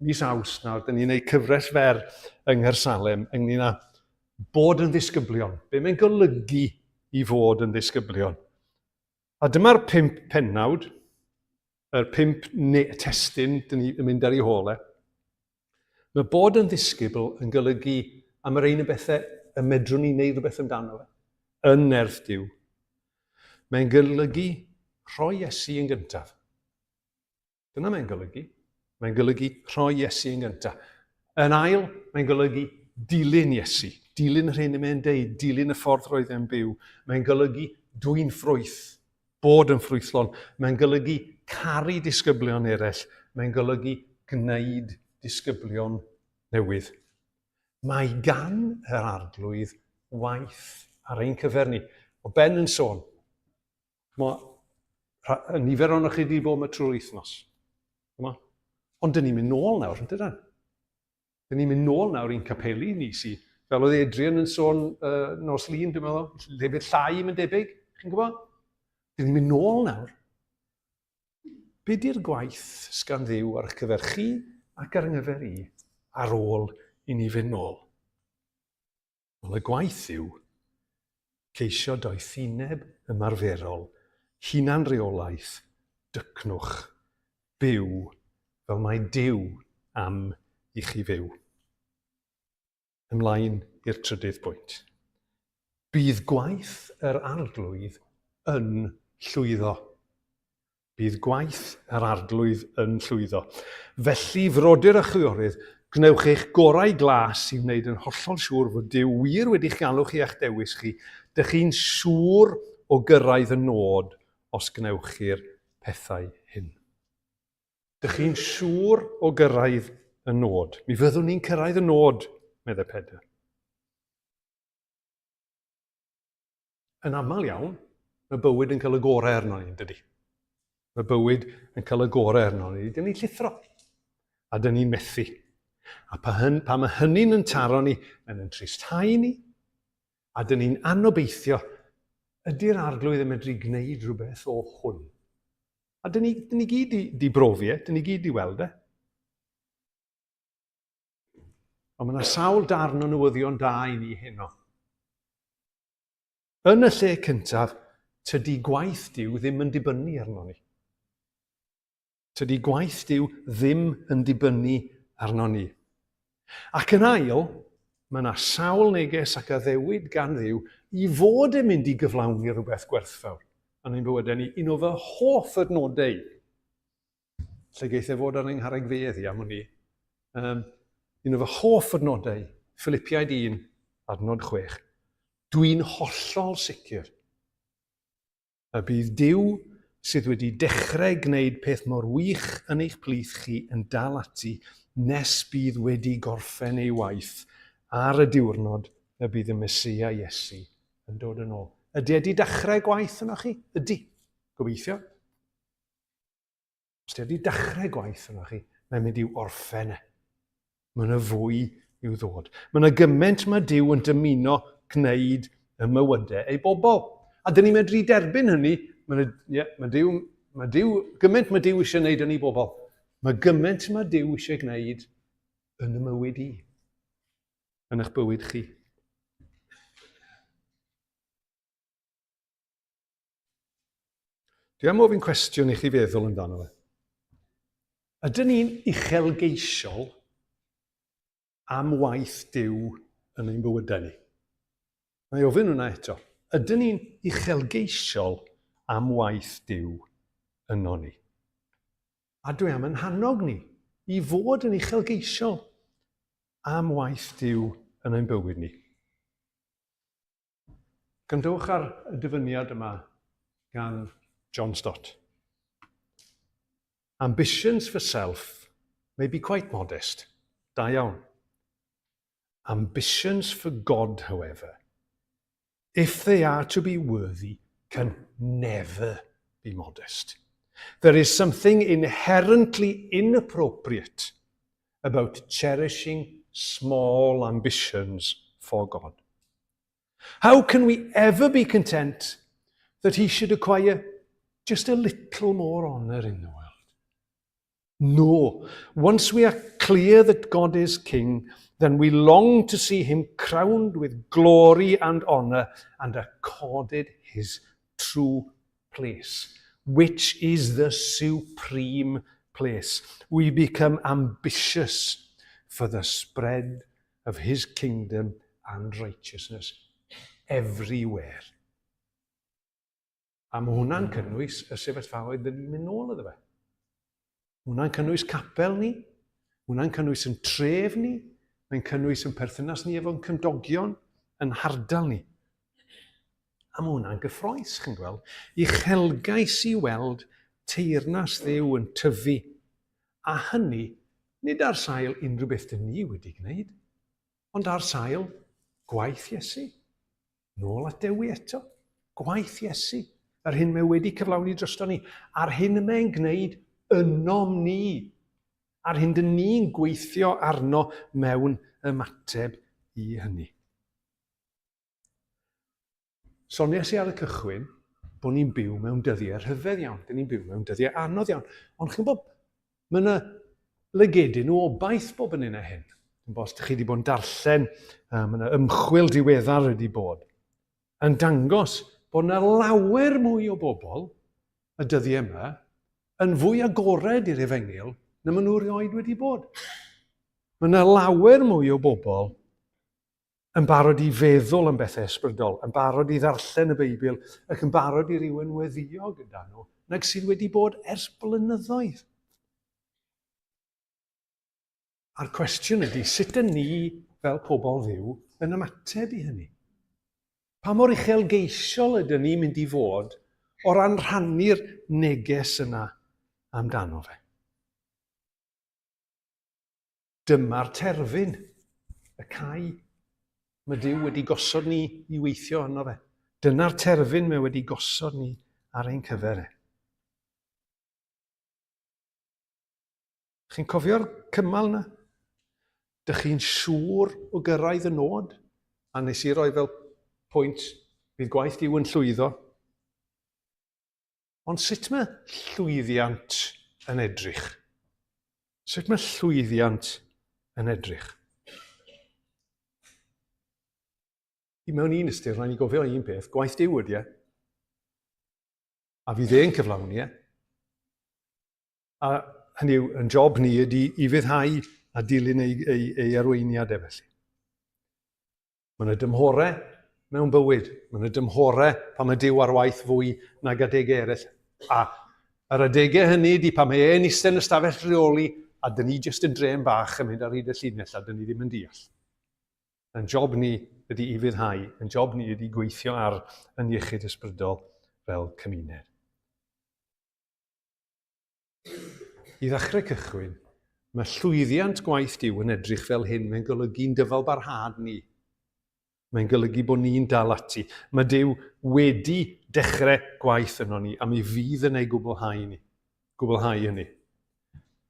B: mis Awst nawr, dyn ni'n gwneud cyfres fer yng Nghaersalem ynglyn â bod yn ddisgyblion. Be mae'n golygu i fod yn ddisgyblion? A dyma'r pump pennawd, yr pump testun dyn ni'n mynd ar ei hôl e. Mae bod yn ddisgybl yn golygu am yr ein y bethau y medrwn ni wneud rhywbeth amdano fe, yn nerth Duw. Mae'n golygu rhoi Iesu yn gyntaf. Dyna mae'n golygu. Mae'n golygu rhoi Iesu yn gyntaf. Yn ail, mae'n golygu dilyn Iesu, dilyn yr hyn y mae'n deud, dilyn y ffordd roedd e'n byw. Mae'n golygu dwyn ffrwyth, Bod yn ffrwythlon, mae'n golygu caru disgyblion eraill, mae'n golygu gwneud disgyblion newydd. Mae gan yr Arglwydd waith ar ein cyfer ni. O Ben yn sôn, mae nifer ohonoch chi wedi bod yma trwy'r wythnos. Ond dyn ni'n mynd nôl nawr, yn dydyn? Dyn ni'n mynd nôl nawr i'n capeli ni sy, fel oedd Adrian yn sôn uh, nos Lun, dwi'n meddwl, llefydd llai mae'n debyg, chi'n gwybod? Dyn ni'n mynd nôl nawr. Be di'r gwaith sgan Dduw ar eich cyfer chi ac ar yng i ar ôl i ni fynd nôl? Wel, y gwaith yw ceisio doethineb ymarferol, hunanreolaeth, dycnwch, byw fel mae Duw am i chi fyw. Ymlaen i'r trydydd pwynt. Bydd gwaith yr Arglwydd yn llwyddo. Bydd gwaith yr Arglwydd yn llwyddo. Felly, frodyr a chwiorydd, gwnewch eich gorau glas i wneud yn hollol siŵr fod Duw wir wedi'ch galw chi a'ch dewis chi. Dych chi'n siŵr o gyrraedd y nod os gwnewch chi'r pethau hyn. Dych chi'n siŵr o gyrraedd y nod. Mi fyddwn ni'n cyrraedd y nod, meddai Pedr. Yn aml iawn, mae bywyd yn cael y gorau arno ni, dydy? Mae bywyd yn cael y gorau arno ni. Dyn ni'n llithro. A dyn ni'n methu. A pa, hyn, pa mae hynny'n yn taro ni, mae'n yn tristhau ni, a dyn ni'n anobeithio. Ydy'r arglwydd yn medru gwneud rhywbeth o hwn? A dyn ni, dyn ni gyd di, di brofi e, dyn ni gyd di weld e. Ond mae yna sawl darn o newyddion da i ni heno. Yn y lle cyntaf, tydi gwaith Duw ddim yn dibynnu arno ni. Tydi gwaith Duw ddim yn dibynnu arno ni. Ac yn ail, mae yna sawl neges ac addewid gan Dduw i fod yn mynd i gyflawni rhywbeth gwerthfawr yn ein bywydau ni. Un o fy hoff adnodau, lle geith e fod ar yng ngharreg fedd i am hwn i. Um, un o fy hoff adnodau, Philippiaid 1, adnod 6. Dwi'n hollol sicr Y bydd Duw, sydd wedi dechrau gwneud peth mor wych yn eich plith chi yn dal ati nes bydd wedi gorffen ei waith ar y diwrnod y bydd y Meseia Iesu yn dod yn ôl. Ydy e wedi dechrau gwaith yno chi? Ydy. Gobeithio. Os di wedi dechrau gwaith yno chi, mae'n mynd i'w orffen e. Mae yna fwy i'w ddod. Mae yna gymaint mae Duw yn dymuno gwneud y mywydau ei bobl. A dyn ni'n medru derbyn hynny. Mae, yna, yeah, mae Duw, mae Duw, gymaint mae Duw eisiau gwneud yn ei bobl. Mae gymaint mae Duw eisiau gwneud yn y mywyd i. Yn eich bywyd chi. Dwi am ofyn cwestiwn i chi feddwl amdano fe. Ydyn ni'n uchelgeisiol am waith Duw yn ein bywydau ni? Na i ofyn hwnna eto. Ydyn ni'n uchelgeisiol am waith Duw yno ni? A dwi am yn hannog ni i fod yn uchelgeisiol am waith Duw yn ein bywyd ni. Gwrandewch ar y dyfyniad yma gan John Stott. Ambitions for self may be quite modest. Da iawn. Ambitions for God, however, if they are to be worthy, can never be modest. There is something inherently inappropriate about cherishing small ambitions for God. How can we ever be content that he should acquire just a little more honour in the world? No. Once we are clear that God is king, then we long to see him crowned with glory and honour and accorded his true place, which is the supreme place. We become ambitious for the spread of his kingdom and righteousness everywhere. A mae hwnna'n cynnwys y sefyllfaoedd dyn ni'n mynd nôl iddo fe. Hwnna'n cynnwys capel ni, hwnna'n cynnwys yn tref ni, mae'n cynnwys yn perthynas ni efo'n cymdogion, yn hardal ni. A mae hwnna'n gyffroes, chi'n gweld. Uchelgais i weld teyrnas Dduw yn tyfu. A hynny, nid ar sail unrhyw beth dyn ni wedi gwneud, ond ar sail gwaith Iesu. Nôl at Dewi eto. Gwaith Iesu. Yr hyn mae wedi cyflawni drosto ni. A'r hyn y mae'n gwneud ynom ni. A'r hyn dyn ni'n gweithio arno mewn ymateb i hynny. Soniais i ar y cychwyn bod ni'n byw mewn dyddiau rhyfedd iawn. Dyn ni'n byw mewn dyddiau anodd iawn. Ond chi'n bod, mae yna lygedyn o obaith bob yn un a hyn. Dwi'n bod os chi wedi bod yn darllen, mae yna ymchwil diweddar wedi bod yn dangos bod yna lawer mwy o bobl y dyddiau yma yn fwy agored i'r efengyl na maen nhw erioed wedi bod. Mae yna lawer mwy o bobl yn barod i feddwl am bethau ysbrydol, yn barod i ddarllen y Beibl ac yn barod i rywun weddio gyda nhw nag sydd wedi bod ers blynyddoedd. A'r cwestiwn ydy, sut ydyn ni fel pobl ddiw yn ymateb i hynny? Pa mor uchelgeisiol ydyn ni'n mynd i fod o ran rhannu'r neges yna amdano fe? Dyma'r terfyn, y cae. Mae Duw wedi gosod ni i weithio arno fe. Dyna'r terfyn mae wedi gosod ni ar ein cyfer e. Chi'n cofio'r cymal na? Dych chi'n siŵr o gyrraedd y nod? A nes i roi fel pwynt, Bydd gwaith Duw yn llwyddo. Ond sut mae llwyddiant yn edrych? Sut mae llwyddiant yn edrych? I mewn un ystyr, rhaid ni gofio un peth, gwaith Duw ydy e. A fydd e'n cyflawni e. A hynny yw, yn job ni ydy i fyddhau a dilyn ei, ei, ei arweiniad e felly. Mae yna dymhorau mewn bywyd. Mae yna dymhorau pan mae Duw ar waith fwy nag adegau eraill. A yr adegau hynny ydy pan mae e'n eistedd yn y stafell reoli a dyn ni jyst yn drên bach yn mynd ar hyd y llinell a dyn ni ddim yn deall. Yn job ni ydy i fyddhau, yn job ni ydy gweithio ar yn iechyd ysbrydol fel cymuned. I ddechrau cychwyn, mae llwyddiant gwaith Duw yn edrych fel hyn, mae'n golygu'n dyfalbarhad ni. Mae'n golygu bod ni'n dal ati. Mae Duw wedi dechrau gwaith yno ni, a mi fydd yn ei gwblhau ni. Gwblhau hynny.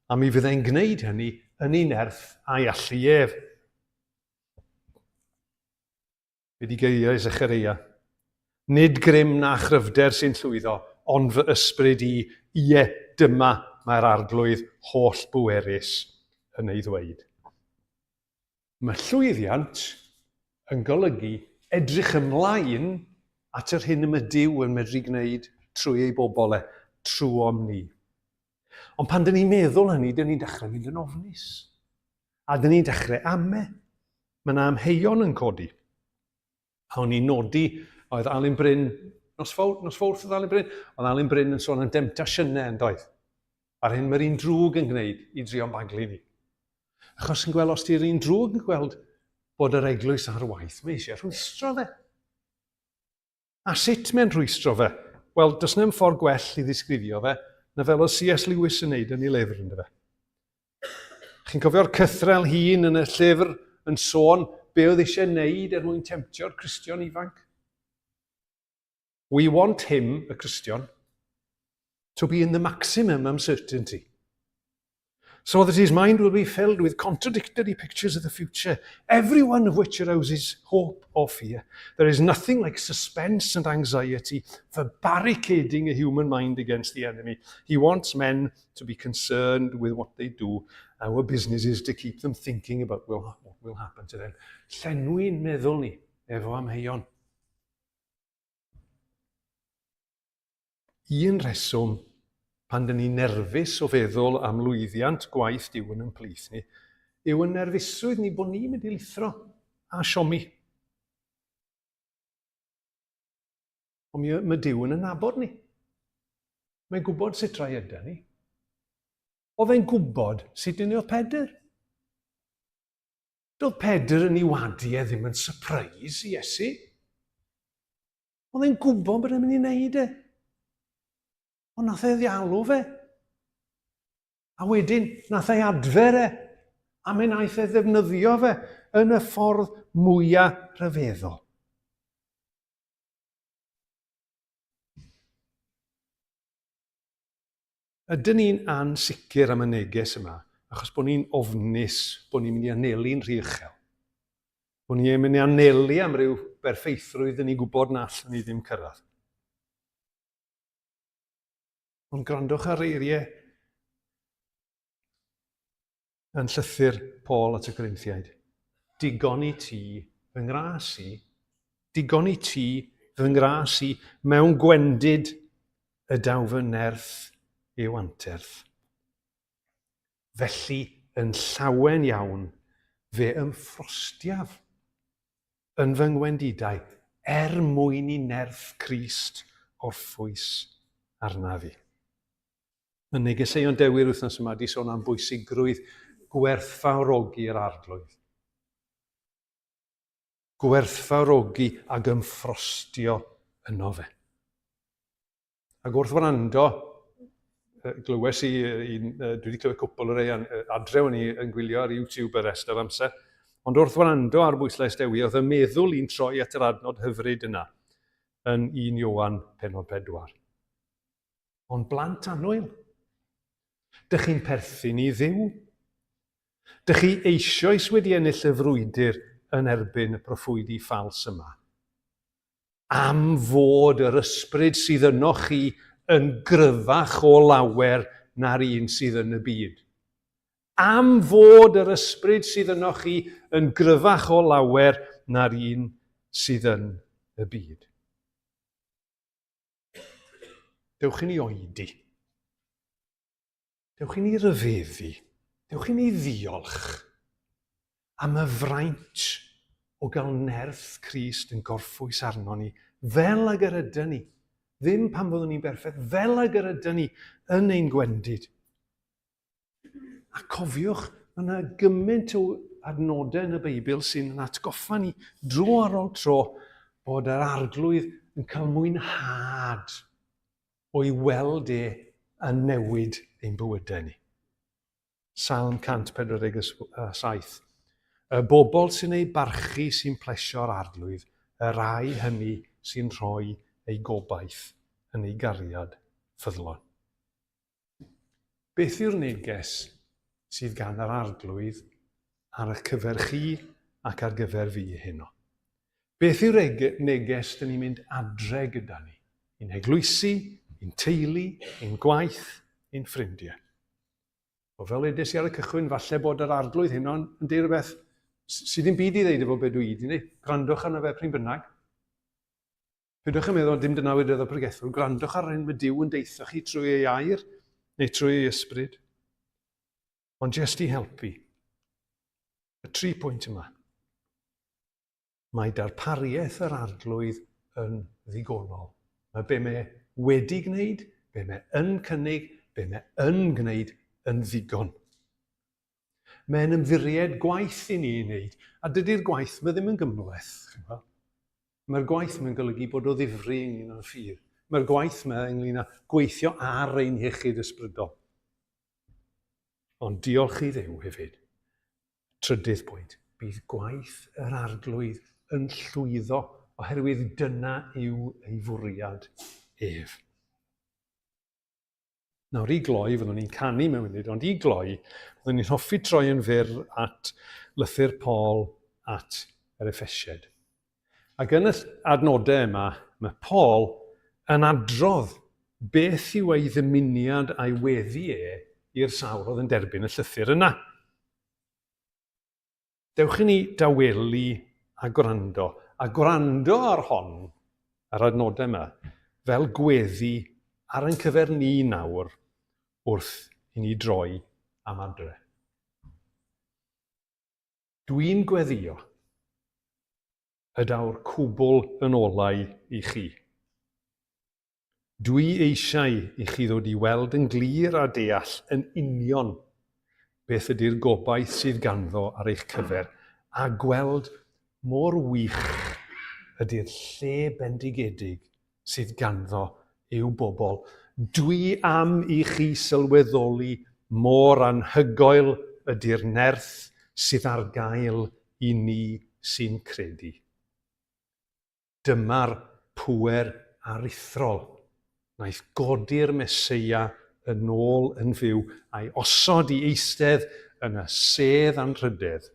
B: A mi fydd e'n gwneud hynny yn ei nerth a'i allu ef. Be di geiriau Zechareia? Nid grym na chryfder sy'n llwyddo, ond fy ysbryd i, ie, dyma mae'r Arglwydd holl bwerus yn ei ddweud. Mae llwyddiant yn golygu edrych ymlaen at yr hyn y mae Duw yn medru gwneud trwy ei bobl e, trwom ni. Ond pan dyn ni'n meddwl hynny, dyn ni'n dechrau mynd yn ofnus. A dyn ni'n dechrau ame. Mae yna amheuon yn codi. A o'n i'n nodi, oedd Alun Bryn, nos fawrth, nos fawrth oedd Alun Bryn, oedd Alun Bryn yn sôn am demtasiynau yn doedd. A'r hyn mae'r un drwg yn gwneud i drio'n baglu ni. Achos yn gweld, os di'r un drwg yn gweld bod yr eglwys ar waith, mae eisiau rhwystro fe. A sut mae'n rhwystro fe? Wel, does na'm ffordd gwell i ddisgrifio fe na fel oedd C.S. Lewis yn neud yn ei lyfr, ynddo fe? Chi'n cofio'r cythrel hun yn y llyfr yn sôn be oedd eisiau neud er mwyn temtio'r Cristion ifanc? We want him, y Cristion, to be in the maximum uncertainty. So that his mind will be filled with contradictory pictures of the future, every one of which arouses hope or fear. There is nothing like suspense and anxiety for barricading a human mind against the enemy. He wants men to be concerned with what they do. Our business is to keep them thinking about what will happen to them. Llenwi'n meddwl ni efo amheuon. Un rheswm pan dyn ni'n nerfus o feddwl am lwyddiant gwaith Duw yn ein plith ni yw yn nerfusrwydd ni bod ni'n mynd i lithro a siomi. Ond mi, mae Duw yn ynabod ni. Mae'n gwybod sut rai ydy ni. Oedd e'n gwybod sut yn oedd Pedr. Doedd Pedr yn ei wadu e ddim yn surprise i Iesu. Oedd e'n gwybod bod e'n mynd i wneud e. Ond nath e ddialw fe. A wedyn, nath ei adfer e. A mi naeth e ddefnyddio fe yn y ffordd mwyaf rhyfeddol. Ydyn ni'n ansicr am y neges yma achos bod ni'n ofnus bod ni'n mynd i anelu'n rhy uchel? Bod ni'n mynd i anelu am ryw berffeithrwydd dyn ni'n gwybod na allwn ni ddim cyrraedd? Ond gwrandwch ar eiriau Yn llythyr Paul at y Corinthiaid, Digon i ti fy ngras i, digon i ti fy ngras i, mewn gwendid y daw fy nerth i'w anterth. Felly, yn llawen iawn, fe ymffrostiaf yn fy ngwendidau er mwyn i nerth Crist orffwys arnaf i. Y negeseuon Dewi'r wythnos yma wedi sôn am bwysigrwydd gwerthfawrogi'r arglwydd. Gwerthfawrogi ag ymffrostio yno fe. Ac wrth wrando, glywes i, un, dwi wedi clywed cwpl o rei adre o'n i yn gwylio ar YouTube y rest o'r amser, ond wrth wrando ar bwyslais Dewi, oedd y meddwl i'n troi at yr adnod hyfryd yna yn 1 Ioan penod 4. Ond blant annwyl, dych chi'n perthyn i Dduw. Dych chi eisoes wedi ennill y frwydr yn erbyn y proffwydi ffals yma. Am fod yr ysbryd sydd ynoch chi yn gryfach o lawer na'r un sydd yn y byd. Am fod yr ysbryd sydd ynoch chi yn gryfach o lawer na'r un sydd yn y byd. Dewch i ni oedi. Dewch i ni ryfeddu. Dewch i ni ddiolch am y fraint o gael nerth Crist yn gorffwys arno ni, fel ag yr ydyn ni, ddim pan fyddwn ni'n berffaith, fel ag yr ydyn ni yn ein gwendid. A cofiwch, mae yna gymaint o adnodau yn y Beibl sy'n yn atgoffa ni dro ar ôl tro bod yr arglwydd yn cael mwynhad o'i weld e yn newid ein bywydau ni. Salm 147. Y bobl sy'n ei barchu sy'n plesio'r arglwydd, y rhai hynny sy'n rhoi eu gobaith yn ei gariad ffyddlon. Beth yw'r neges sydd gan yr Arglwydd ar eich cyfer chi ac ar gyfer fi heno? Beth yw'r neges dyn ni'n mynd adre gyda ni? I'n heglwysi, i'n teulu, i'n gwaith, i'n ffrindiau. O fel edes i ar y cychwyn, falle bod yr arglwydd heno yn deud rhywbeth sydd ddim byd i ddeud efo be dwi wedi dweud. Gwrandwch arno fe pryn bynnag. Peidiwch â meddwl, dim dyna wedodd y pregethwr, gwrandwch ar yr hyn mae Duw yn deutha chi trwy ei air neu trwy ei ysbryd. Ond jyst i helpu, y tri pwynt yma. Mae darpariaeth yr arglwydd yn ddigonol. Mae be mae wedi gwneud, be mae yn cynnig, be mae yn gwneud yn ddigon. Mae'n ymddiried gwaith i ni ei wneud, a dydy'r gwaith yma ddim yn gymhleth. Mae'r gwaith yma'n golygu bod o ddifri ynglyn â'n ffydd. Mae'r gwaith yma ynglyn â gweithio ar ein hiechyd ysbrydol. Ond diolch i Dduw hefyd. Trydydd pwynt, bydd gwaith yr arglwydd yn llwyddo oherwydd dyna yw ei fwriad ef. Nawr i gloi, fyddwn ni'n canu mewn munud, ond i gloi, fyddwn ni'n hoffi troi yn fyr at lythyr Paul at yr Effesiaid. Ac yn y adnodau yma, mae Paul yn adrodd beth yw ei ddymuniad a'i weddi e i'r sawl oedd yn derbyn y llythyr yna. Dewch i ni dawelu a gwrando, a gwrando ar hon, yr adnodau yma, fel gweddi ar ein cyfer ni nawr wrth i ni droi am adre. Dwi'n gweddio y daw'r cwbl yn olau i chi. Dwi eisiau i chi ddod i weld yn glir a deall yn union beth ydy'r gobaith sydd ganddo ar eich cyfer, a gweld mor wych ydy'r lle bendigedig sydd ganddo i'w bobl. Dwi am i chi sylweddoli mor anhygoel ydy'r nerth sydd ar gael i ni sy'n credu. Dyma'r pŵer aruthrol wnaeth godi'r Meseia yn ôl yn fyw a'i osod i eistedd yn y sedd anrhydedd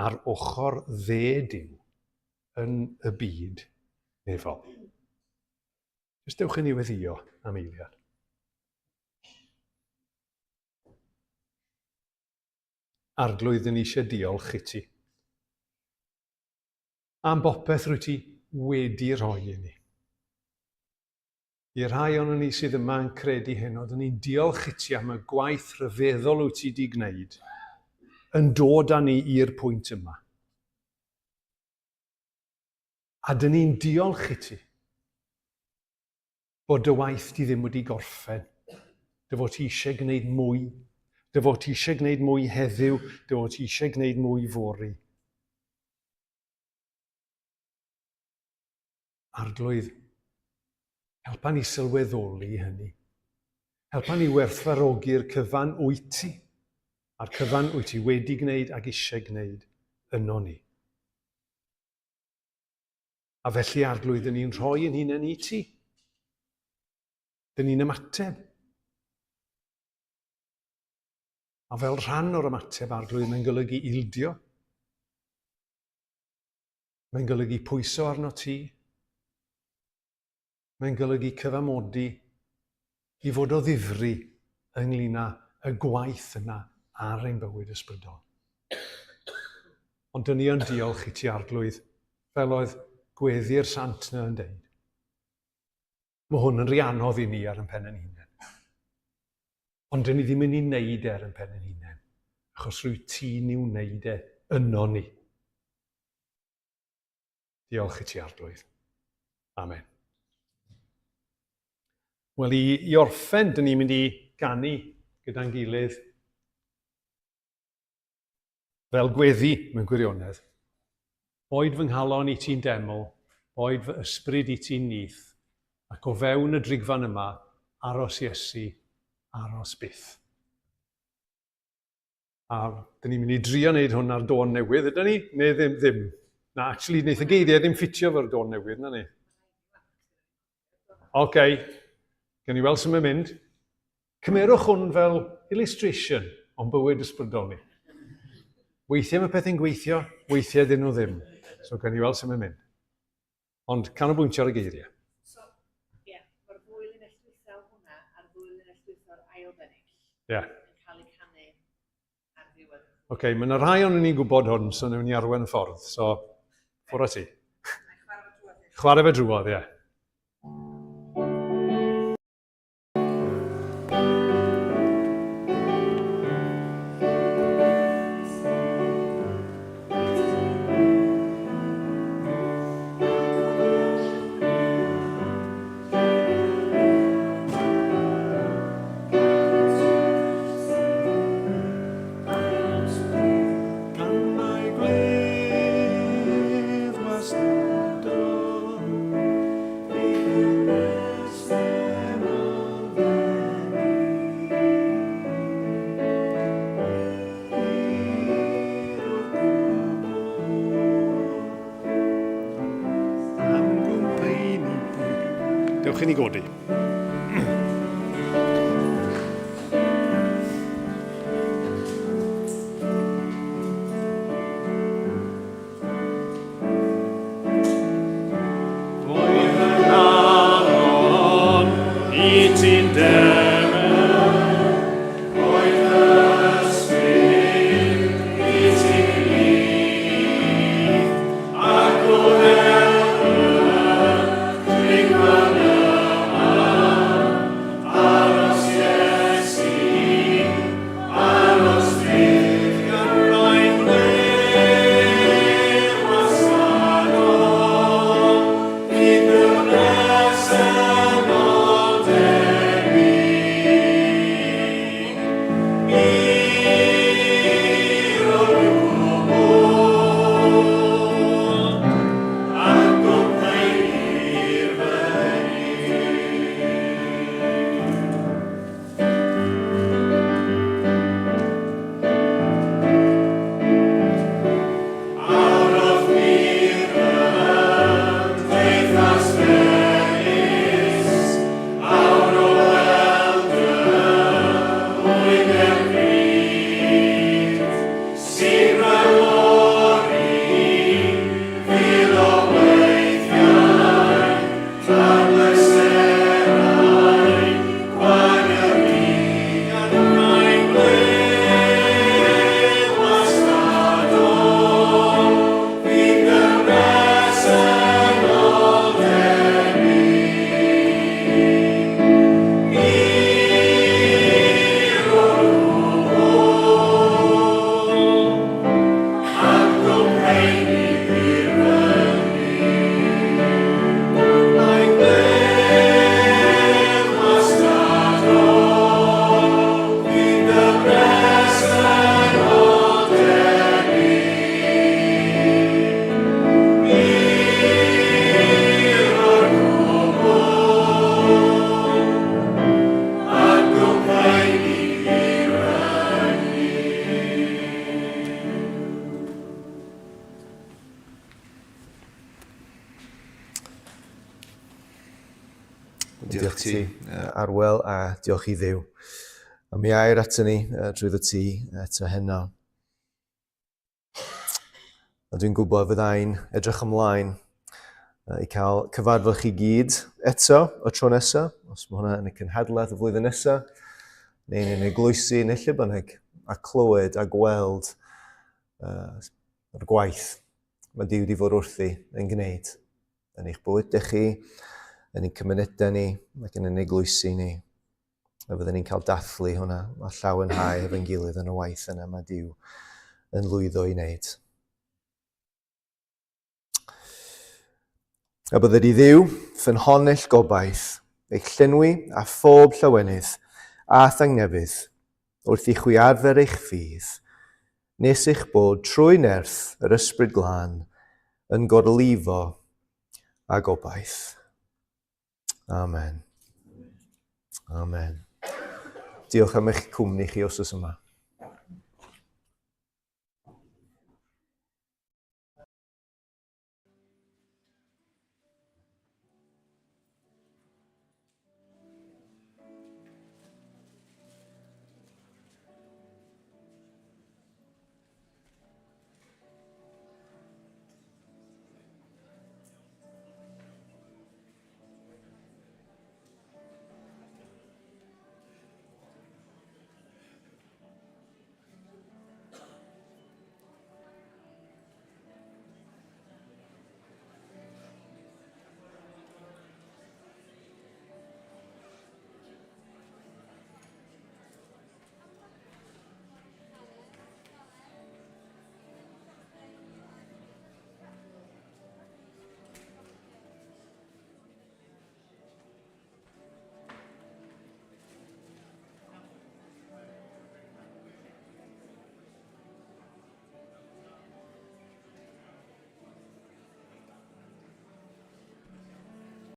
B: ar ochr dde Duw yn y byd nefol. Jyst dewch i ni weddïo am eiliad. Arglwydd, dyn ni eisiau diolch i ti. Am bopeth rwyt ti wedi rhoi i ni. I'r rhai ohonon ni sydd yma yn credu heno, dyn ni'n diolch i ti am y gwaith rhyfeddol wyt ti wedi gwneud yn dod â ni i'r pwynt yma. A dyn ni'n diolch i ti bod dy waith di ddim wedi gorffen. Dy fod ti eisiau gwneud mwy. Dy fod ti eisiau gwneud mwy heddiw. Dy fod ti eisiau gwneud mwy fory. Arglwydd, helpa ni sylweddoli hynny. Helpa ni werthfawrogi'r cyfan wyt ti, a'r cyfan wyt ti wedi gwneud ac eisiau gwneud yno ni. A felly, Arglwydd, dyn ni'n rhoi yn hunain i ti. Dyn ni'n ymateb. A fel rhan o'r ymateb, Arglwydd, mae'n golygu ildio. Mae'n golygu pwyso arno ti. Mae'n golygu cyfamodi i fod o ddifri ynglyn â y gwaith yna ar ein bywyd ysbrydol. Ond dyn ni yn diolch i ti Arglwydd, fel oedd gweddi'r sant yna yn deud. Mae hwn yn rhy anodd i ni ar ein pen ein hunain. Ond dyn ni ddim yn ei wneud e ar ein pen ein hunain, achos rwy ti'n ei wneud e yno ni. Diolch i ti, Arglwydd. Amen. Wel, i, i orffen, dyn ni'n mynd i ganu gyda'n gilydd fel gweddi mewn gwirionedd. Boed fy nghalon i ti'n deml, boed fy ysbryd i ti'n nyth, ac o fewn y drigfan yma, aros Iesu, aros byth. A dyn ni'n mynd i drio wneud hwn ar dôn newydd, ydyn ni? Neu ddim, ddim. Na, actually, wneith y geiriau ddim ffitio fo'r dôn newydd, na ni. Oce, okay. Gawn ni weld sy'n mynd. Cymerwch hwn fel illustration o'n bywyd ysbrydol ni. Weithiau mae pethau'n gweithio, weithiau dyn nhw ddim. So gawn ni weld sy'n mynd. Ond canolbwyntio ar y geiriau.
D: So, ie, yeah, mae'r ddwy linell dwytha o hwnna a'r ddwy linell dwytha o'r ail bennill
B: Ie. Yeah.
D: yn cael eu canu ar ddiwedd.
B: Oce, okay, mae yna rhai o'n ni'n gwybod hwn, so newn ni arwen y ffordd. So, ffwrdd â ti. Chwarae fe drwodd, ie. Yeah.
A: Gan mai gwledd wastadol,
B: Dewch i ni godi.
A: Oedd fy nghalon i ti'n deml, oedd fy ysbryd i ti'n nyth, ac o fewn y drigfan yma, aros Iesu, Aros fydd gan rai gwledd wastadol, Bydd y presennol debyg. Mur o'r gwbl, ac o paenir fy hun. Awrodd wir ymdeithas felys, awr o weld y wyneb bryd, sy'n rhagori fil o weithiau, Tra'r pleserau gwael yr un mae'n ble wastadol, fydd y bresennol debyg. Hir o'r gwbl, ac o heini i'r fyny. Mae gwledd wastadol, fydd y bresennol debyg. Hir o'r gwbl, ac o heini i'r fyny.
E: Diolch ti, Arwel, a diolch i Dduw. Am ei air ato ni drwy ti eto heno. A dwi'n gwybod fyddai'n edrych ymlaen
A: i cael cyfarfod chi gyd eto y tro nesaf, os mae hwnna yn y cynhadledd y flwyddyn nesaf, neu yn eglwysi neu lle bynnag, a clywed a gweld yr gwaith mae Duw wedi fod wrthi yn gwneud yn eich bywydau chi, yn ein cymunedau ni, ac yn ein eglwysi ni. A fyddwn ni'n cael dathlu hwnna a llawenhau efo'n gilydd yn y waith yna mae Duw yn lwyddo i wneud. A bydded i Dduw, ffynhonnell gobaith, eich llenwi â phob llawenydd a thangnefydd, wrth i chwi arfer eich ffydd, nes eich bod trwy nerth yr Ysbryd Glân yn gorlifo â gobaith. Amen. Amen. Diolch am eich cwmni chi wsos yma.